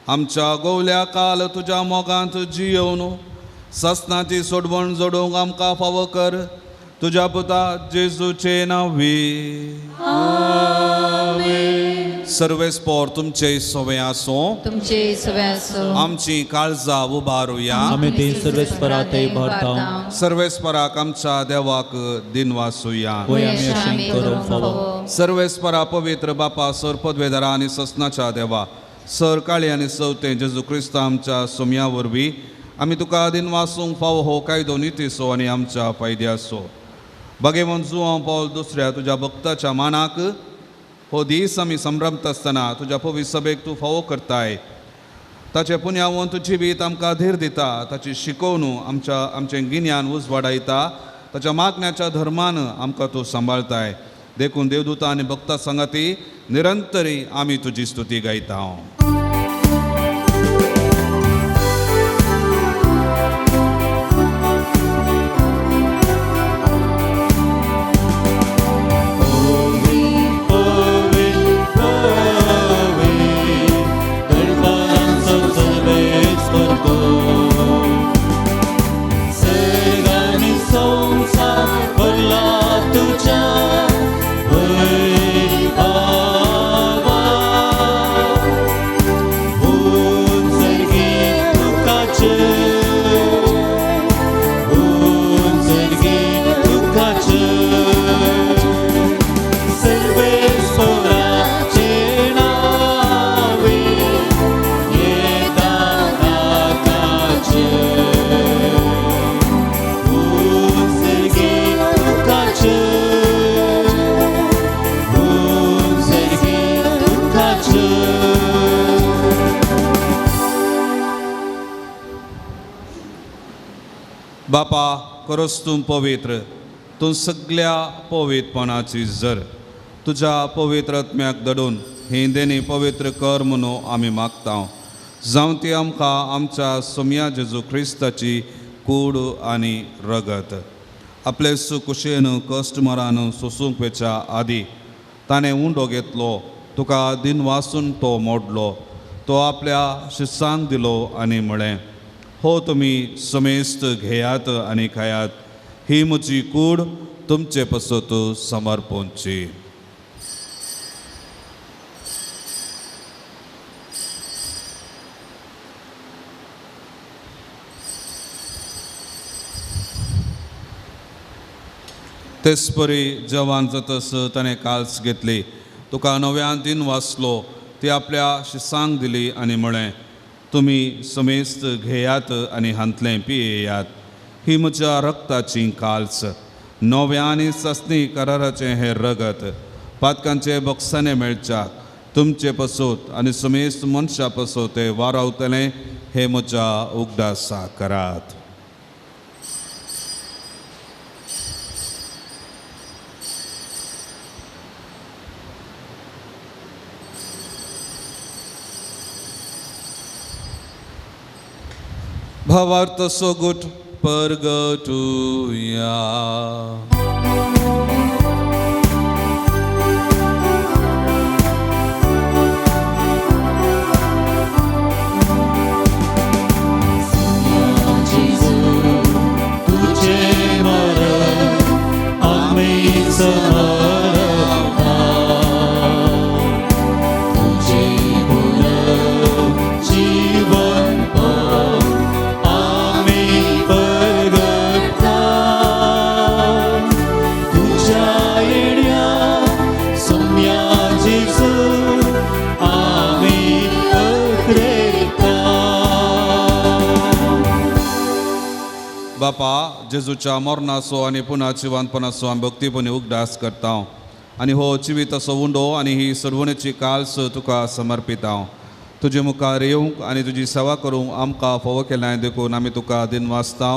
आमच्या गोवल्या काल तुज्या मोगांत जियोवन ससनाची सोडवण जोडूंक आमकां फावो कर, तुज्या पुता जेजूचे नांवी. सर्वेस्पोर तुमचे सवे आसूं, तुमचे सवे आसूं. आमची काळजा उबारुया, आमी ती सर्वेस्परातय भरता. सर्वेस्पराक आमच्या देवाक दिनवासुया. होय आमी अशें करूंक फावो. सर्वेस्परा पवित्र बापा, सर पदवेदारा आनी ससनाच्या देवा, सर काळी आनी सवते जेजू क्रिस्त आमच्या सोम्या वरवीं आमी तुका दिनवासूंक फावो हो कायदो नितीचो आनी आमच्या फायद्याचो. भागेवंत जुवांव पावल दुसऱ्या तुज्या भक्ताच्या मानाक हो दीस आमी संभ्रमता आसतना तुज्या पवित्र सभेक तूं फावो करताय. ताचें पुण्यावंत जिवीत आमकां धीर दिता, ताची शिकोवन आमच्या आमचें गिन्यान उजवाडायता, ताच्या मागण्याच्या धर्मान आमकां तूं सांबाळताय. देखून देवदूता आनी भक्ता सांगाती निरंतरी आमी तुजी स्तुती गायता. बापा, खरोच तूं पवित्र, तूं सगल्या पवित्रपणाची जर तुज्या पवित्र आत्म्याक दडून ही देणी पवित्र कर म्हणून आमी मागता. जावं ती आमकां आमच्या सोम्या जेजू क्रिस्ताची कूड आनी रगत. आपले सुकुशेन कश्ट मरान सोसूंक वेच्या आदी ताणें उंडो घेतलो, तुका दिनवासून तो मोडलो, तो आपल्या शिसांक दिलो आनी म्हळें, हो तुमी समेस्त घेयात आनी खायात, ही म्हजी कूड तुमचे पसत समर्पणची. तेचपरी जवान जातस ताणें काल्स घेतली, तुका नव्यान दिन वाचलो, ती आपल्या शिसांक दिली आनी म्हळें, तुमी समेस्त घेयात आनी हांतलें पियेयात. ही म्हज्या रक्ताची काल्स, नव्या आनी सस्नी कराराचें हें रगत पातकांचे बक्षाने मेळच्याक तुमचे पसोत आनी समेस्त मनशा पसोत तें वारावतलें. हे म्हज्या उगडासा करात. भावार्थ सोगूट परगटुया. बापा, जेजूच्या मरणाचो आनी पुना जिवानपणाचो आमी भक्तीपणी उगडास करता आनी हो जिविताचो उंडो आनी ही सर्वणेची काल्स तुका समर्पिता. तुजे मुखार येवंक आनी तुजी सेवा करूंक आमकां फावो केलां देखून आमी तुका दिनवासता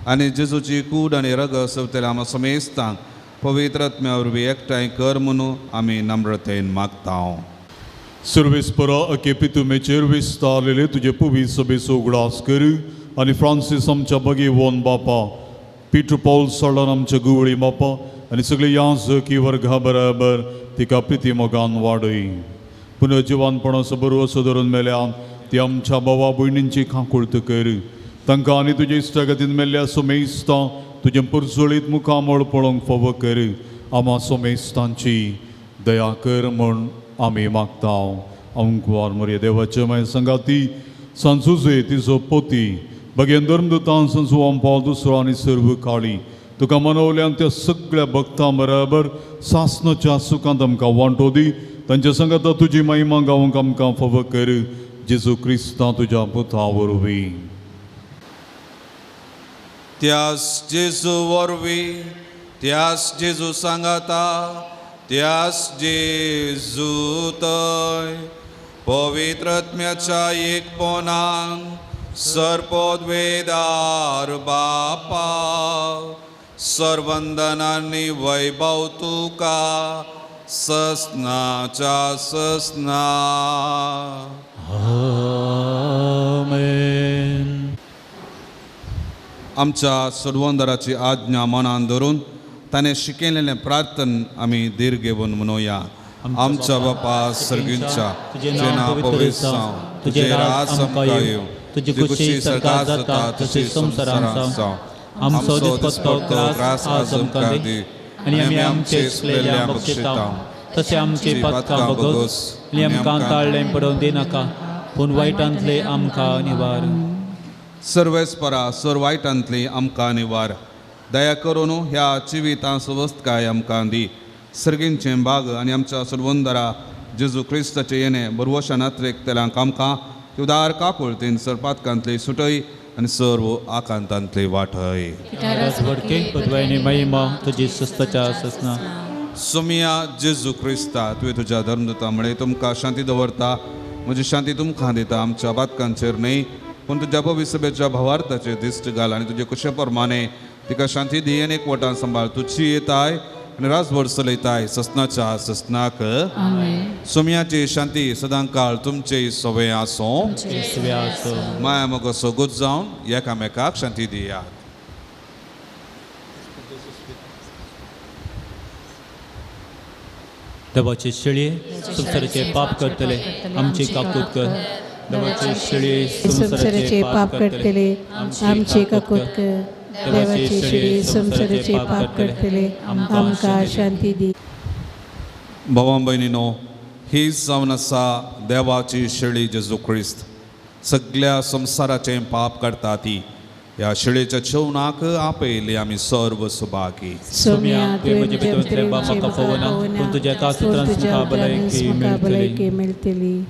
आनी जेजूची कूड आनी रगत सोबतले आमकां समेस्तांक पवित्र आत्म्या वरवीं एकठांय कर म्हणून आमी नम्रतेन मागता. सर्वेस्परा अके पितुमेचेर विस्तारलेले तुजे पवी सभेचो उगडास कर आनी फ्रांसीस आमच्या बगेवन बापा, पीटर पॉल सोडन आमच्या गुवळी बापा आनी सगळे याजकी वर्गा बराबर तिका प्रिती मोगान वाडय. पुनर्जिवानपणाचो बरो धरून मेल्या ती आमच्या भावा भयणींची खांकुळत कर. तांकां आनी तुजे इश्टागतीन मेल्ल्या सोमेस्तां तुजें पुरसुळीत मुखामळ पळोवंक फावो कर. आमा सोमेस्तांची दया कर म्हूण आमी मागता. अंकुवार मोरये देवाचे माय संगाती सांजुजे तिजो पोती बगेन धर्मदूतान संजुवान पावल दुसरो आनी सर्व काळी तुका मनवल्यान त्या सगळ्या भक्तां बराबर सासनाच्या सुखांत आमकां वांटो दी. तांच्या संगाता तुजी महिमा गावंक आमकां फावो कर. जेजू क्रिस्ता तुज्या पुता वरवीं. त्यास जेजू वरवीं, त्यास जेजू सांगाता, त्यास जेजू तय पवित्र आत्म्याच्या एकपणान सर्पोद्वेदार बापा सर्वंदनांनी वैभव तुका ससनाच्या ससना. आमेन. आमच्या सर्वंदराची आज्ञा मनान धरून ताणें शिकयलेलें प्रार्थन आमी धीर घेवन म्हणुया. आमच्या बापा सर्गींच्या, तुजें नांव पवित्र जावं, तुजें राज आमकां येवं, तुजी खुशी स्वर्गांत जाता तशी संवसारांत जावं. आमचो दिसपट्टो ग्रास आज आमकां दी आनी आमी आमचे चुकलेल्यांक बक्षिता तशें आमचे पातकां बगस आनी आमकां ताळ्ळें पडोवन दिनाका, पूण वायटांतले आमकां निवार. सर्वेस्परा सर वायटांतली आमकां निवार. दया करून ह्या जिवितां सुवस्थकाय आमकां दी. सर्गींचें बाग आनी आमच्या सर्वंदरा जेजू क्रिस्ताचे येणे बरवशा नात्रेक तेलांक आमकां उदार काकुळतीन सरपातकांतली सुटय आनी सर्व आकांतांतली वाटय. महिमा तुजी सस्ताच्या ससना. सोमिया जेजू क्रिस्ता, तुवें तुज्या धर्मदूता म्हळें तुमकां शांती दवरता, म्हजी शांती तुमकां दिता. आमच्या बातकांचेर न्हय पूण तुज्या पविसभेच्या भावार्थाचेर दिश्ट घाल आनी तुजे कुशे प्रमाणे तिका शांती दी आनी एकवटान सांबाळ. तुजी येताय आनी राजभर चलयताय ससनाच्या ससनाक. सोमियाची शांती सदांकाळ तुमचे सवे आसूं. माया मगो सोगूत जावन एकामेकाक शांती दियात. देवाचे शेळये संवसाराचे पाप करतले आमची काकूत कर. देवाचे शेळये संवसाराचे पाप करतले आमची काकूत कर. देवाचे शेळये संवसाराचे पाप करतले आमकां शांती दी. भावां भयणीनो, ही जावन आसा देवाची शेळी जेजू क्रिस्त, सगळ्या संवसाराचें पाप काडटा ती. ह्या शिळेच्या जेवणाक आपयली आमी सर्व सुभागी. सोम्या तुवें म्हजे भितर म्हाका पळोवना, पूण तुज्या एका उतरान म्हाका भलायकी मेळटली.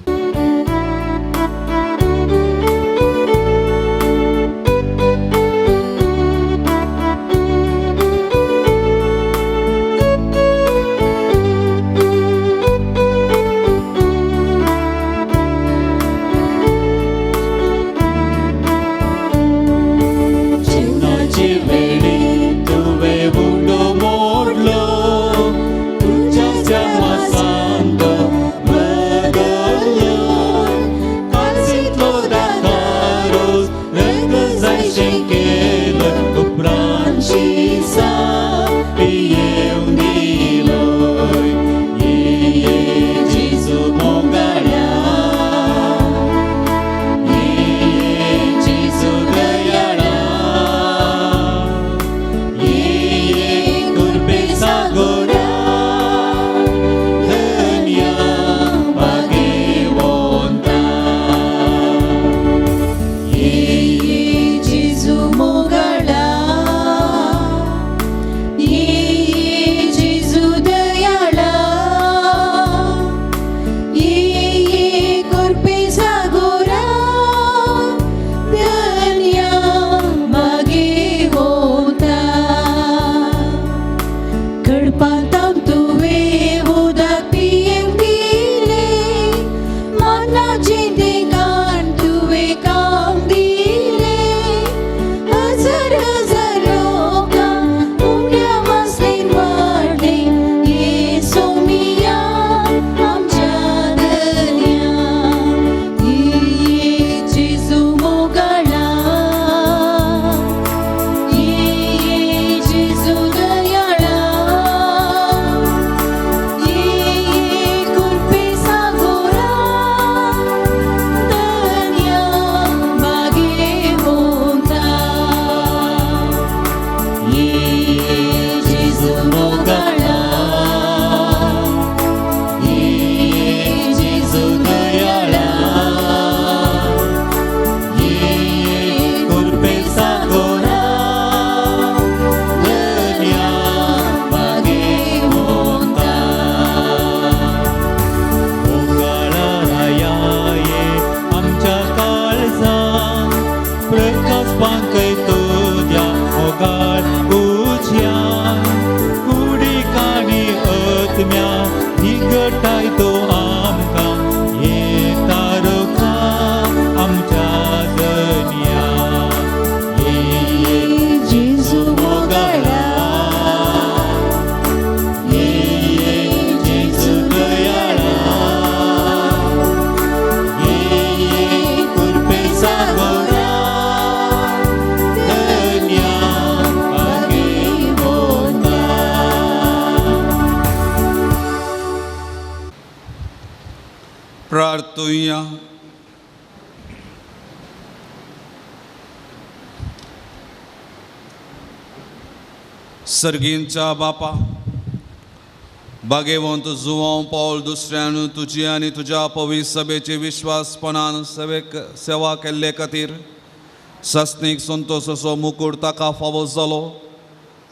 प्रार्थुया. सर्गींच्या बापा, भागेवंत जुवांव पावल दुसऱ्यान तुजी आनी तुज्या पवित्र सभेचे विश्वासपणान सेवा केल्ले खातीर सस्नीक संतोष असो मुकूट ताका फावो जालो.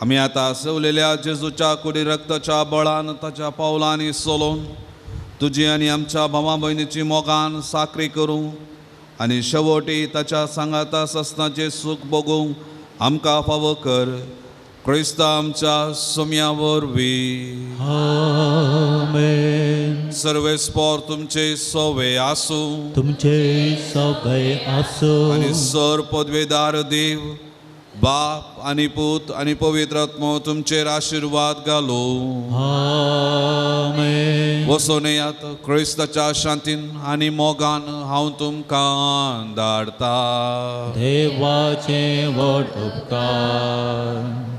आमी आतां सेवलेल्या जेजूच्या कुडी रक्ताच्या बळान ताच्या पावलांनी सोलोवन तुजी आनी आमच्या भावा भयणीची मोगान साकरी करूं आनी शेवटी ताच्या सांगाता सस्नाचें सूख भोगूंक आमकां फावो कर. क्रिस्ता आमच्या सोम्या वरवीं. आमेन. सर्वेस्पोर तुमचे सोवे आसूं, तुमचे सोवे आसूं. आनी सर पदवेदार देव बाप आनी पूत आनी पवित्र आत्मो तुमचेर आशिर्वाद घालूं. आमेन. वचून येयात क्रिस्ताच्या शांतीन आनी मोगान हांव तुमकां धाडटा. देवाचे व्हड उपकार.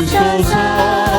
Christos.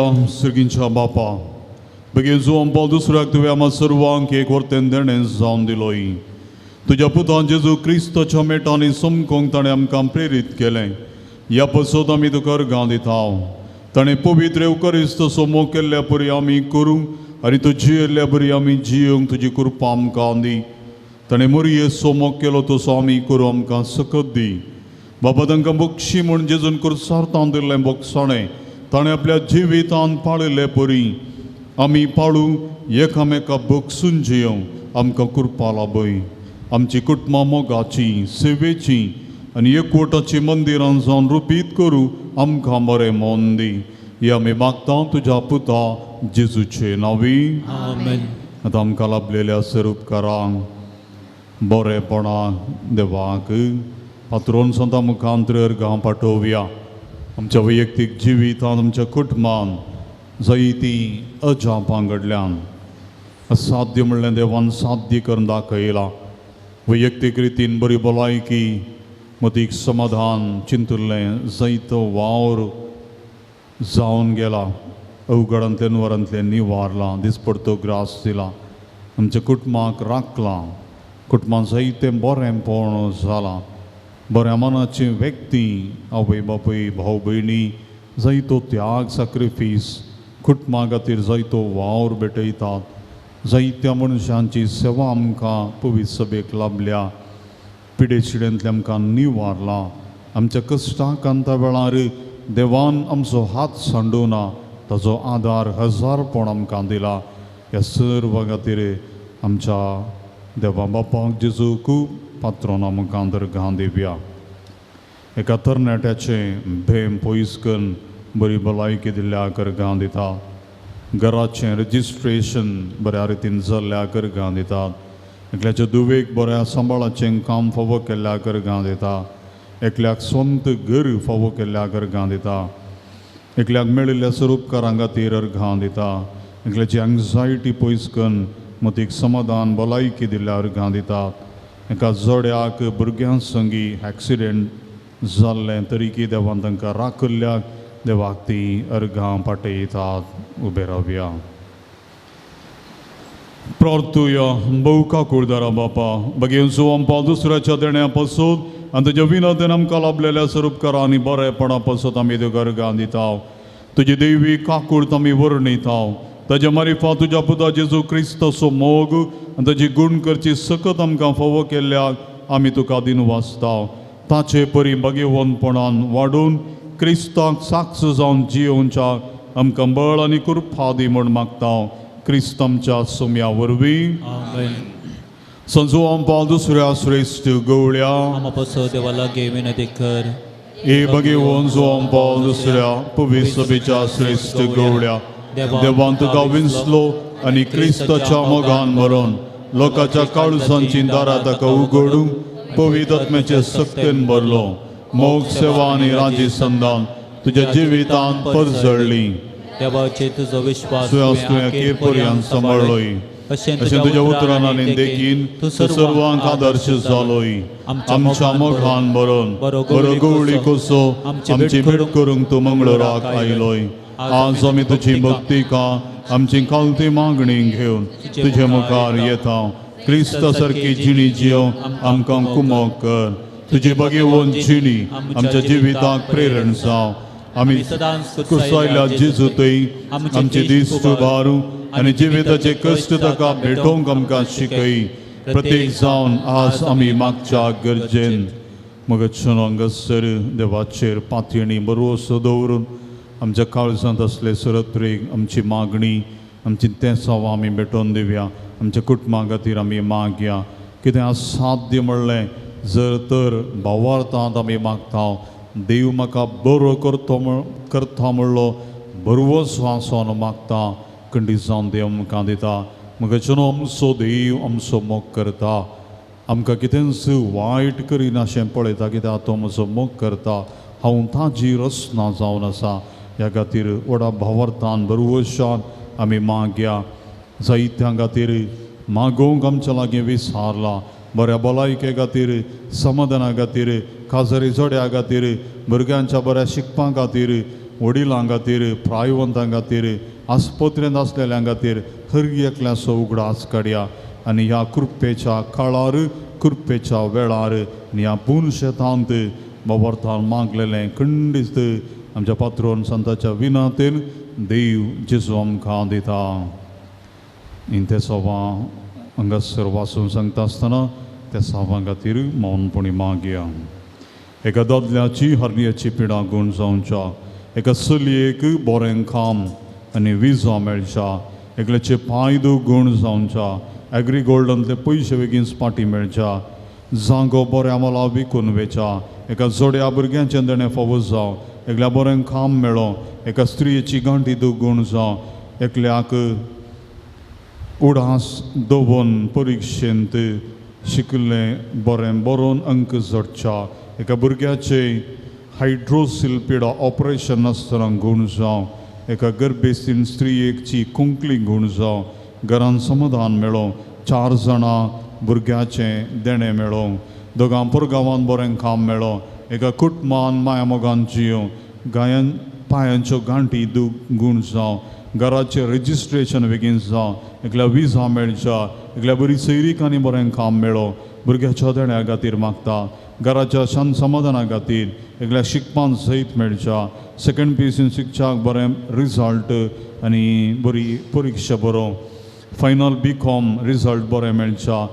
आमच्या सर्गींच्या बापा, बेगीन जुवान पावल दुसऱ्याक तुवें आमकां सर्वांक एक वर्तेन देणें जावन दिलोय. तुज्या पुतान जेजू क्रिस्ताच्या मेटांनी समकोंक ताणें आमकां प्रेरीत केलें. ह्या पसत आमी तुका अर्गां दिता. ताणें पवित्र येवकरिस्त सोमो केल्ल्या परी आमी करूंक आनी तूं जियेल्ल्या परी आमी जियोंक तुजी कृपा आमकां दी. ताणें मोरये सोमो केलो तसो आमी करूं आमकां सकत दी. बाबा तांकां बक्षी म्हूण जेजून कुर्सार्तान दिल्लें बक्षाणें ताणें आपल्या जिवितान पाळिल्ले परी आमी पाळू एकामेका बक्षून जियोंक आमकां कृपा लाभय. आमची कुटुंबां मोगाची सेवेची आनी एकवटाची मंदिरां जावन रुपीत करूं आमकां बरें मन दी. हे आमी मागता तुज्या पुता जेजूचे नांवी. आमेन. आतां आमकां लाभलेल्या स्वरूपकारांक बरेपणाक देवाक पात्रोन संता मुखांतर अर्गां पाठोवया. आमच्या वैयक्तीक जिवितांत आमच्या कुटुंबान जायतीं अजापां घडल्यान असाध्य म्हणलें देवान साध्य करून दाखयलां. वैयक्तीक रितीन बरी भलायकी मतीक समाधान चिंतुल्लें जायतो वावर जावन गेला. अवघडांतल्यान वरांतल्यान निवारलां, दिसपडतो ग्रास दिला, आमच्या कुटुंबाक राखलां. कुटुंबान जायतें बरेंपण जालां. बऱ्या मनाची व्यक्ती आवय बापूय भाव भयणी जायतो त्याग साक्रिफीस कुटुंबा खातीर जायतो वावर भेटयतात. जायत्या मनशांची सेवा आमकां पवित्र सभेक लाभल्या. पिडेशिडेंतले आमकां निवारलां. आमच्या कश्टाकांता वेळार देवान आमचो हात सांडूना, ताचो आदार हजारपण आमकां दिला. ह्या सर्व खातीर आमच्या देवा बापाक जेजू खूब पात्रोना मुखांतर गां दिवया. एका तरणाट्याचें भेम पयस करून बरी भलायकी दिल्ल्या अर्गां दिता. घराचें रजिस्ट्रेशन बऱ्या रितीन जाल्ल्या अर्गां दितात. एकल्याच्या दुवेक बऱ्या सांबाळाचें काम फावो केल्ल्या अर्गां दिता. एकल्याक स्वंत घर फावो केल्ल्या अर्गां दिता. एकल्याक मेळिल्ल्या स्वरूपकारां खातीर अर्गां दिता. एकल्याची एंग्जायटी पयस करून मतीक समाधान भलायकी दिल्ल्या अर्गां दितात. एका जोड्याक भुरग्यां संगी एक्सिडेंट जाल्लें तरीकी देवान तांकां राखिल्ल्याक देवाक ती अर्गां पाटयतात. उबे रावया. प्रार्थुया. भोव काकुळदारा बापा, बगेन जुवान पावल दुसऱ्याच्या देण्या पासून आनी तुज्या विनोदेन आमकां लाभलेल्या स्वरूपकारां आनी बरेपणा पासून आमी तुका अर्गां दिता. तुजी देवी काकूळत आमी वर्णिता. ताज्या मारिफा तुज्या पुता जेजू क्रिस्ताचो मोग आनी ताजी गूण करची सकत आमकां फावो केल्ल्याक आमी तुका दिनवासता. ताचे परी भगेवनपणान वाडून क्रिस्ताक साक्ष जावन जियोवच्या आमकां बळ आनी कृपा दी म्हूण मागता. क्रिस्त आमच्या सोम्या वरवीं. आमेन. संजुवान पावल दुसऱ्या श्रेश्ठ गवळ्या आमा पसो देवा लागीं विनंती कर. ए भगेवन जुवान पावल दुसऱ्या पवित्र सभेच्या श्रेश्ठ गवळ्या, देवान तुका विंचलो आनी क्रिस्ताच्या मोगान भरोन लोकांच्या काळजांची दारां ताका उगडूंक पवित्र आत्म्याचे सक्तेन भरलो. मोग सेवा आनी राजी संदान तुज्या जिवितान परजळ्ळी. देवाचे तुजो विश्वास तुवें अखेर पर्यंत सांबाळ्ळोय. अशें अशें तुज्या उतरान आनी देखीन तूं सर्वांक आदर्श जालोय. आमच्या मोगान भरोन बरो गवळी कसो आमची भेट करूंक तूं मंगळूराक आयलोय. आज आमी तुजी भक्तिका आमची खालती मागणी घेवन तुजे मुखार येता. क्रिस्ता सारकी जिणी जियोवंक आमकां कुमक कर. तुजी भगेवन जिणी आमच्या जिविताक प्रेरण जावं. आमी कुसायल्या जेजूतय आमचे दीस उबारू आनी जिविताचे कश्ट ताका भेटोवंक आमकां शिकय. प्रत्येक जावन आज आमी मागच्या गरजेन मगच्छन हांगासर देवाचेर पातयेणी बरोसो दवरून आमच्या काळजांत आसले सरत्रेक आमची मागणी आमची तेंसांव आमी भेटोवन दिवया. आमच्या कुटुंबा खातीर आमी मागया. कितें असाध्य म्हणलें जर तर भावार्थांत आमी मागता. देव म्हाका बरो करतो करता म्हणलो बरवो आसोन मागता. खंडीत जावन देव आमकां दिता. मगचनो आमचो देव आमचो मोग करता. आमकां कितेंच वायट करिना अशें पळयता कित्याक तो म्हजो मोग करता. हांव ताजी रचना जावन आसा. ह्या खातीर व्हडा भावार्थान बरवशान आमी मागया. जायत्यां खातीर मागोवंक आमच्या लागीं विसारलां. बऱ्या भलायके खातीर, समाधाना खातीर, खाजरी जोड्या खातीर, भुरग्यांच्या बऱ्या शिकपा खातीर, वडिलां खातीर, प्रायवंतां खातीर, आस्पत्रेंत आसलेल्यां खातीर हर एकल्याचो उगडास काडया आनी ह्या कृपेच्या काळार, कृपेच्या वेळार आनी ह्या पूर्ण शेतांत बाबर्थान मागलेलें खंडीत आमच्या पात्रोन संताच्या विनातेन देव जेजू आमकां दिता. आनी ते सवां हांगासर वाचून सांगता आसतना त्या सवां खातीर मौनपणी मागया. एका दादल्याची हरण्याची पिडा गूण जावच्या, एका चलयेक बरें काम आनी विजा मेळच्या, एकल्याचे पांयदो गूण जावच्या, एग्री गोल्डांतले पयशे बेगीन पाटी मेळच्या, जागो बऱ्या मला विकून वेच्या, एका जोड्या भुरग्यांचें देणें फावो जावं, एकल्या बरें काम मेळो, एका स्त्रियेची गांठी गूण जावं, एकल्याक उडास दवरून परिक्षेंत शिकिल्लें बरें बरोवन अंक जोडच्या, एका भुरग्याचे हायड्रोसिल पिडा ऑपरेशन नासतना गूण जावं, एका गर्भेस्तीन स्त्रियेची कुंकली गूण जावं, घरान समाधान मेळो, 4 जाणां भुरग्याचें देणें मेळो, दोगां पुरगांवान बरें काम मेळो, एका कुटुंबान माया मोगान जियो, गायन पांयांच्यो गांठी गूण जावं, घराचें रजिस्ट्रेशन बेगीन जावं, एकल्या विजा मेळच्या, एकल्या बरी सैरीक आनी बरें काम मेळो, भुरग्याच्या देण्या खातीर मागता, घराच्या शांत समाधाना खातीर, एकल्या शिकपान सयत मेळच्या, सेकंड पी शिकच्याक बरें रिजल्ट आनी बरी परिक्षा बरोवं, फायनल बी कॉम रिजल्ट बरें मेळच्या,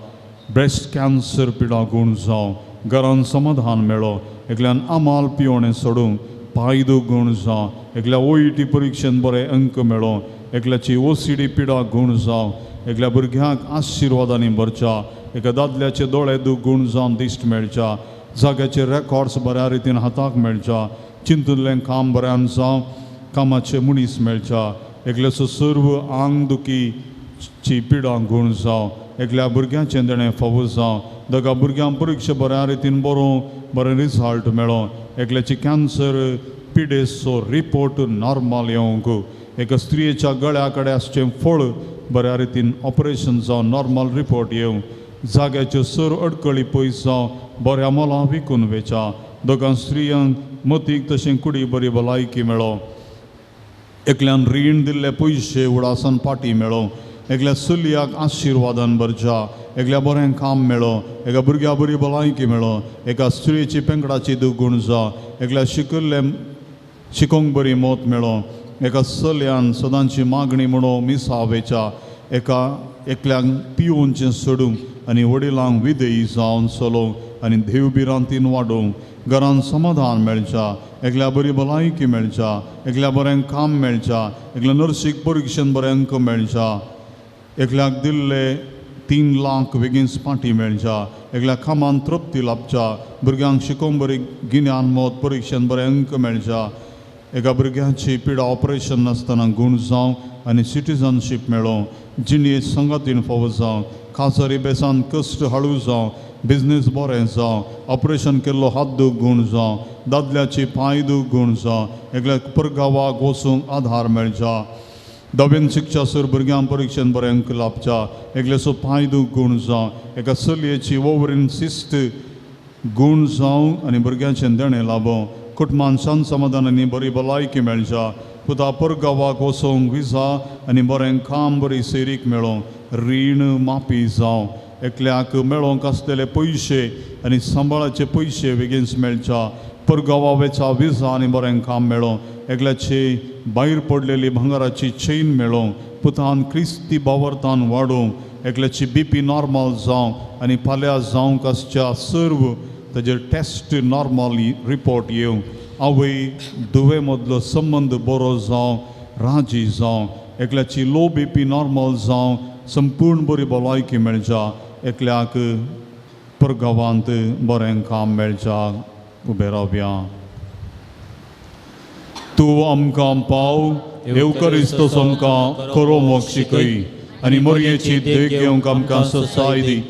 ब्रेस्ट कॅन्सर पिडा गूण जावं, घरान समाधान मेळो, एकल्यान आमाल पिवणें सोडूंक पायदो गूण जावं, एकल्या OET परिक्षेन बरें अंक मेळो, एकल्याची OCD पिडा गूण जावं, एकल्या भुरग्यांक आशिर्वादांनी भरच्या, एका दादल्याचे दोळे गूण जावन दिश्ट मेळच्या, जाग्याचे रेकॉर्ड्स बऱ्या रितीन हाताक मेळच्या, चिंतुल्लें काम बऱ्यान जावं, कामाचे मनीस मेळच्या, एकल्याचो सर्व आंग दुखीची पिडा गूण जावं, एकल्या भुरग्यांचें देणें फावो जावं, दोगा भुरग्यांक परिक्षा बऱ्या रितीन बरोवं बरें रिजल्ट मेळो, एकल्याची कॅन्सर पिडेचो रिपोर्ट नॉर्मल येवंक, एका स्त्रियेच्या गळ्या कडेन आसचें फळ बऱ्या रितीन ऑपरेशन जावन नॉर्मल रिपोर्ट येवं, जाग्याच्यो सर अडकळी पयस जावं, बऱ्या मोलां विकून वेच्या, दोगां स्त्रियांक मतीक तशें कुडी बरी भलायकी मेळो, एकल्यान रीण दिल्ले पयशे उडासान पाटी मेळो, एकल्या चलयाक आशिर्वादान भरच्या, एकल्या बरें काम मेळो, एका भुरग्या बरी भलायकी मेळो, एका स्त्रियेची पेंकडाची दुगूण जावं, एकल्या शिकल्ले शिकोंक बरी मत मेळो, एका चलयान सदांची मागणी म्हणून मिसा वेच्या, एका एकल्याक पिवोवचें सोडूंक आनी वडिलांक विधेयी जावन चलोवंक आनी देव भिरांतीन वाडोवंक, घरान समाधान मेळच्या, एकल्या बरी भलायकी मेळच्या, एकल्या बरें काम मेळच्या, एकल्या नर्सीक परिक्षेन बरें अंक मेळच्या, एकल्याक दिल्ले 3 लाख बेगीन पाटी मेळच्या, एकल्या कामान तृप्ती लाभच्या, भुरग्यांक शिकोवंक बरी गिन्यान मत परिक्षेन बरें अंक मेळच्या, एका भुरग्याची पिडा ऑपरेशन नासतना गूण जावं आनी सिटीजनशीप मेळोवं, जिणेंत संगातीन फावो जावं, काजारी बेसान कश्ट हाडू जावं, बिजनेस बरें जावं, ऑपरेशन केल्लो हात दूख गूण जावं, दादल्याची पांय दूख गूण जावं, एकल्या परगांवाक वचूंक आधार मेळच्या, धावेन शिकच्या सर भुरग्यांक परिक्षेन बरें अंक लाभच्या, एकल्याचो पांय दूख गूण जावं, एका चलयेची ओवरीन शिस्त गूण जावं आनी भुरग्यांचें देणें लाभोवं, कुटुंबान शांत समाधान आनी बरी भलायकी मेळच्या, पुता परगांवाक वचोंक विजा आनी बरें काम बरी सैरीक मेळोवंक, रीण माफी जावं, एकल्याक मेळोवंक आसलेले पयशे आनी सांबाळाचे पयशे बेगीन मेळच्या, परगांवा वेच्या विजा आनी बरें काम मेळोवंक, एकल्याची भायर पडलेली भांगराची चेन मेळोवंक, पुतान क्रिस्ती बावर्तान वाडोवंक, एकल्याची BP normal जावं आनी फाल्यां जावंक आसच्या सर्व ताजेर टेस्ट नॉर्मल रिपोर्ट येवंक, आवय धुवे मदलो संबंद बरो जावं, राजी जावं, एकल्याची लो BP normal जावं, संपूर्ण बरी भलायकी मेळच्या, एकल्याक परगांवांत बरें काम मेळच्या. उबें रावया. तूं आमकां पाव, येवकरिस्तोस आमकां खरो मोग शिकय आनी मोरयेची देख घेवंक आमकां ससाय दी.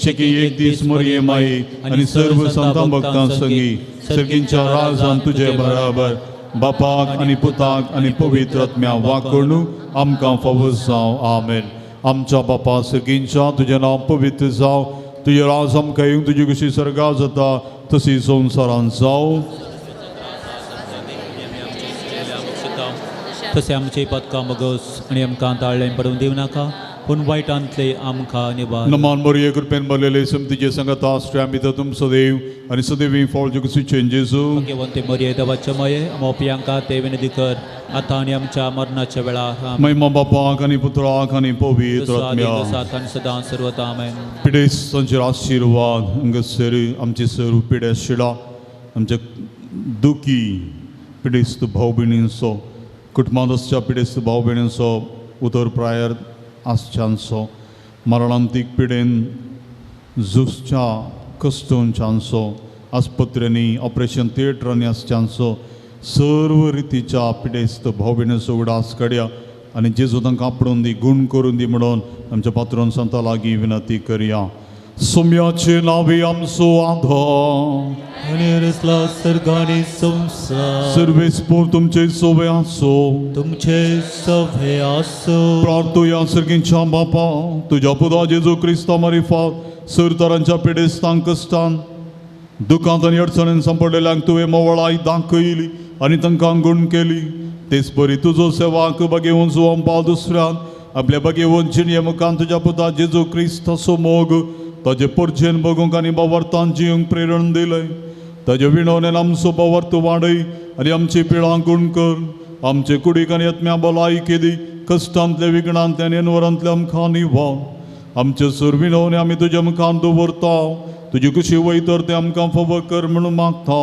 शेकी एक दीस मोरये माई आनी सर्व संतां भक्तां संगी सर्गींच्या राजान तुजे बराबर बापाक आनी पुताक आनी पवित्र आत्म्या वाकडू आमकां फावो जावं. आमेन. आमच्या बापा सर्गींच्या, तुजें नांव पवित्र जावं, तुजें राज आमकां येवंक, तुजी कशी सर्गा जाता तशी संवसारान जावं. तशें आमचे पदकां मगोस आनी आमकां ताळ्ळें पडून दिवं नाका पूण वायटांतले आमकां निवार. नमान मरिये कृपेन भरलेले समतीचे संगत आसट्या आमी तुमचो देव आनी सदैवी फळ जुगुसीचें जेजू. भाग्यवंते मरिये देवाचे मये मोपयांका ते विनंती कर आतां आनी आमच्या मरणाच्या वेळार. महिमा बापाक आनी पुत्राक आनी पवित्र आत्म्याक. आनी सदां सर्वता. आमेन. पिडेस्तांचेर आशिर्वाद हांगासर आमचे सर्व पिडेशिडा आमच्या दुखी पिडेस्त भाव भयणींचो कुटुंबांत आसच्या पिडेस्त भाव भयणींचो उतर प्रायर आसच्यांचो मरणांतीक पिडेन झुजच्या कश्टोंच्यांचो आस्पत्र्यांनी ऑपरेशन थिएटरांनी आसच्यांचो सर्व रितीच्या पिडेस्त भाव भयणींचो उगडास काडया आनी जेजू तांकां आपडून दी गूण करून दी म्हणून आमच्या पात्रोन सांता लागीं विनंती करया. सोम्याचे नावे आमचो आधार सर्गानी संसार सर्वेस्पोर तुमचे सोवे आसो तुमचे सभे आसो. प्रार्थुया सर्गींच्या बापा तुज्या पुता जेजू क्रिस्ता मारिफात सरतरांच्या पिडेस्तांक कश्टान दुखांत आनी अडचणीन सांपडलेल्यांक तुवें मोवळाय दाखयली आनी तांकां गूण केली. तेच परी तुजो सेवाक बगेवन जुवांपा दुसऱ्यान आपल्या बगेवन जिणये मुखान तुज्या पुता जेजू क्रिस्ताचो मोग ताजे परजेन बगूंक आनी बावर्तान जिवंक प्रेरण दिलें. ताजे विणवणेन आमचो बावर्त वाडय आनी आमची पिळां गूण कर. आमचे कुडीक आनी आत्म्या भलायकी दी. कश्टांतले विघ्नांतले आनी अनवरांतले आमकां निवार. आमचे सूर विणवणे आमी तुज्या मुखान दवरता. तुजी कुशी वयतर ते आमकां फावो कर म्हणून मागता.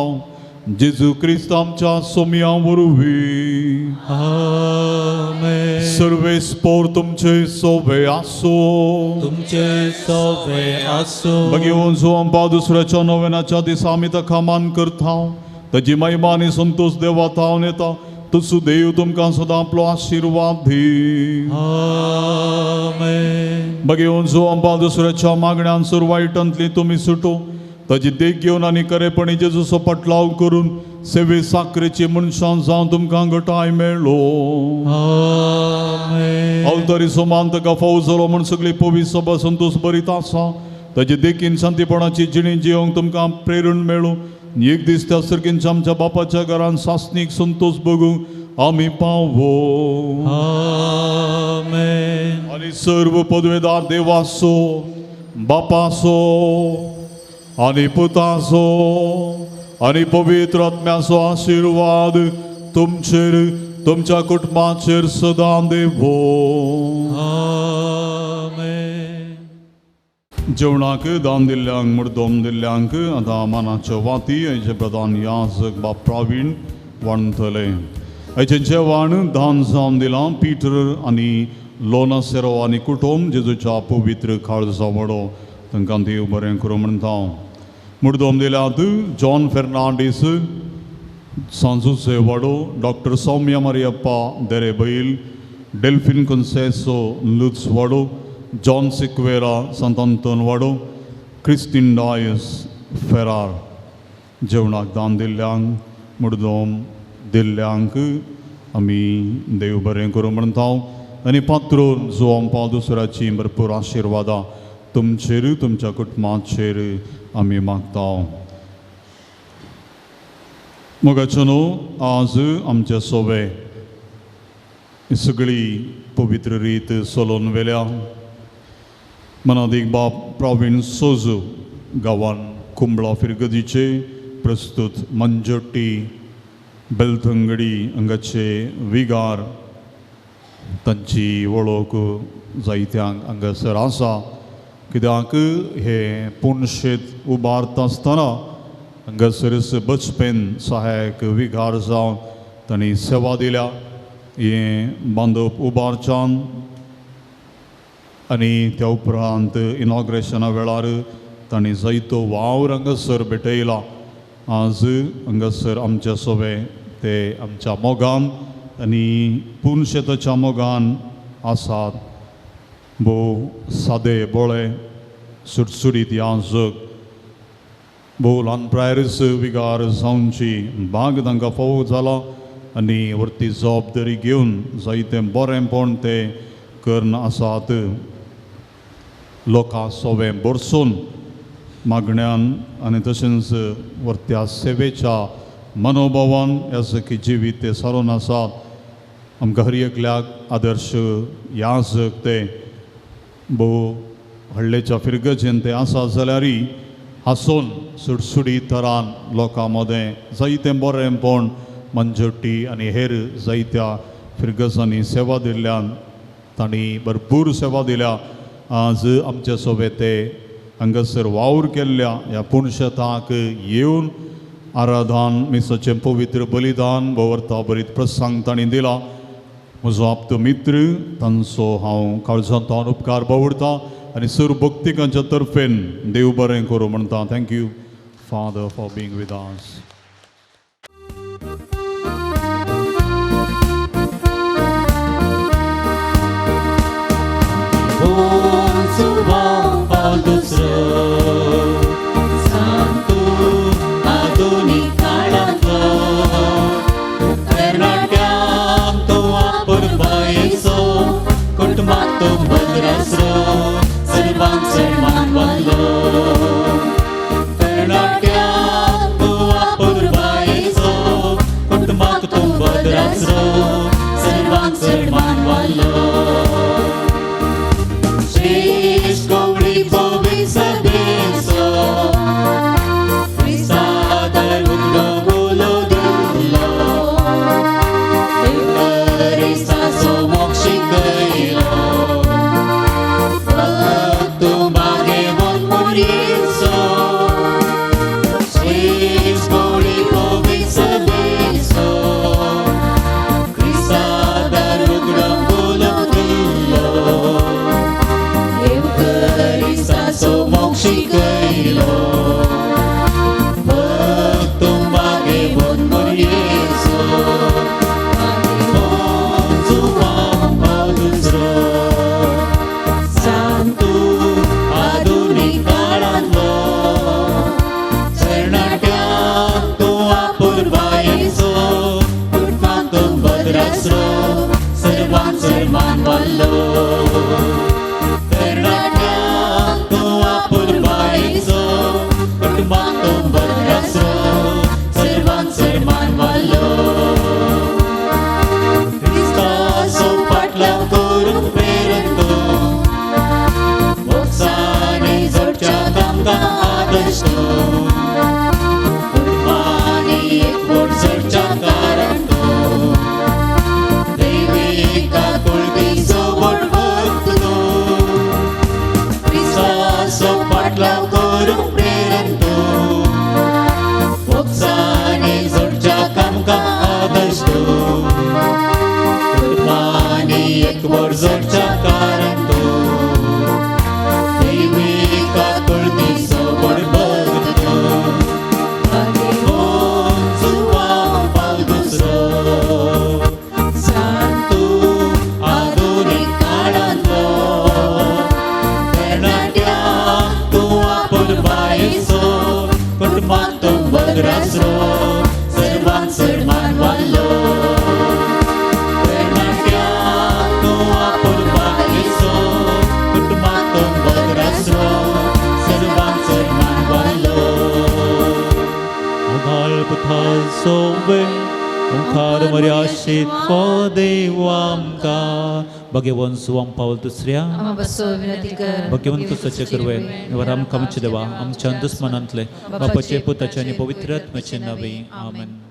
जेजू क्रिस्त आमच्या सोम्या वरवीं. आमेन. सर्वेस्पोर तुमचे सोवे आसो. तुमचे सोवे आसो. भगेवन जुवांपा दुसऱ्याच्या नोवेनाच्या दिसा आमी ताका मान करता. ताजी महिमा आनी संतोश देवा थावन येता. तसो देव तुमकां सदां आपलो आशिर्वाद दी. आमेन. भगेवन जुवांपा दुसऱ्याच्या मागण्यान सुर वायटांतली तुमी सुटो. ताजी देख घेवन आनी खरेपणी जेजूचो पटलाव करून सेवे साकरेची मनशां जावन तुमकां घटाय मेळ्ळो. आमेन. अवतरी सोमान ताका फाव जालो म्हूण सगळी पवित्र सभा संतोश बरीत आसा. ताजे देखीन शांतीपणाची जिणी जिवंक तुमकां प्रेरण मेळूं. एक दीस त्या सर्गींच्या आमच्या बापाच्या घरान सासणीक संतोश बगूंक आमी पावो. आमेन. आनी सर्व पदवेदार देवाचो बापाचो आनी पुताचो आनी पवित्र आत्म्याचो आशिर्वाद तुमचेर तुमच्या कुटुंबाचेर सदां देवो. आमेन. जेवणाक दान दिल्ल्यांक मुर्दोम दिल्ल्यांक आतां मानाच्यो वाती आयचे प्रधान याजक बाप प्रवीण वांटले. आयचें जेवण दान जावन दिलां पीटर आनी लोना सेरो आनी कुटुंब जेजूच्या पवित्र काळजा वडो तांकां देव बरें करूं म्हणटा. मुर्दोम दिल्यात जॉन फेर्नांडीस सांजूचे वाडो डॉक्टर सौम्या मरियप्पा देरेबैल डेल्फिन कन्सेसो लुत्स वाडो जॉन सिक्वेरा सांत वाडो क्रिस्टीन डायस फेरार. जेवणाक दान दिल्ल्यांक मुर्दोम दिल्ल्यांक आमी देव बरें करूं म्हणटा. आनी पात्रोन जुवांपा दुसऱ्याची भरपूर आशिर्वादां तुमचेर तुमच्या कुटुंबाचेर आमी मागता. मोगाचो न्हू आज आमच्या सोवे सगळी पवित्र रीत चलोवन वेल्या मनादीक बाप प्रवीण सोजू गांवान कुंबळा फिरगदीचे प्रस्तुत मंजोटी बेलथंगडी हांगाचे विगार तांची वळख जायत्यांक हांगासर आसा. कित्याक हे पुणशेत उबारता आसतना हांगासरच बचपेन सहायक विगार जावन तांणी सेवा दिल्या. हें बांदप उबारच्यान आनी त्या उपरांत इनॉग्रेशना वेळार तांणी जायतो वावर हांगासर भेटयला. आज हांगासर आमच्या सोवे ते आमच्या मोगान आनी पुनशेताच्या मोगान आसात. भोव सादे बोळे सुटसुटीत याजक भोव ल्हान प्रायरच विगार जावची भाग तांकां फावो जाला आनी वरती जबाबदारी घेवन जायतें बरेंपण ते करून आसात. लोकां सोवे भरसून मागण्यान आनी तशेंच वरत्या सेवेच्या मनोभावान ह्या सखी जिवीत ते सारून आसात. आमकां हर एकल्याक आदर्श याजक ते भोव व्हडलेच्या फिरगजेन ते आसा जाल्यारय हांसून सुडसुडी तरान लोकां मदें जायतें बरेंपण मंजोटी आनी हेर जायत्या फिरगजांनी सेवा दिल्ल्यान तांणी भरपूर सेवा दिल्या. आज आमच्या सोबेत ते हांगासर वावर केल्ल्या ह्या पुणशेताक येवन आराधन मिसाचें पवित्र बलिदान भोवर्ता बरीत प्रसंग तांणी दिला. म्हजो आप्त मित्र तांचो हांव काळजांतल्यान उपकार बावुरता आनी सर भक्तिकांच्या तर्फेन देव बरें करूं म्हणटा. Thank you father for being with us. Bhagwant सुवाम पावल दुसऱ्या भगवंत सचे करवे आमकां आमचे देवा आमच्या दुस्मनांतले बापाचे पुताचे आनी पवित्र आत्म्याचे नावे आमेन.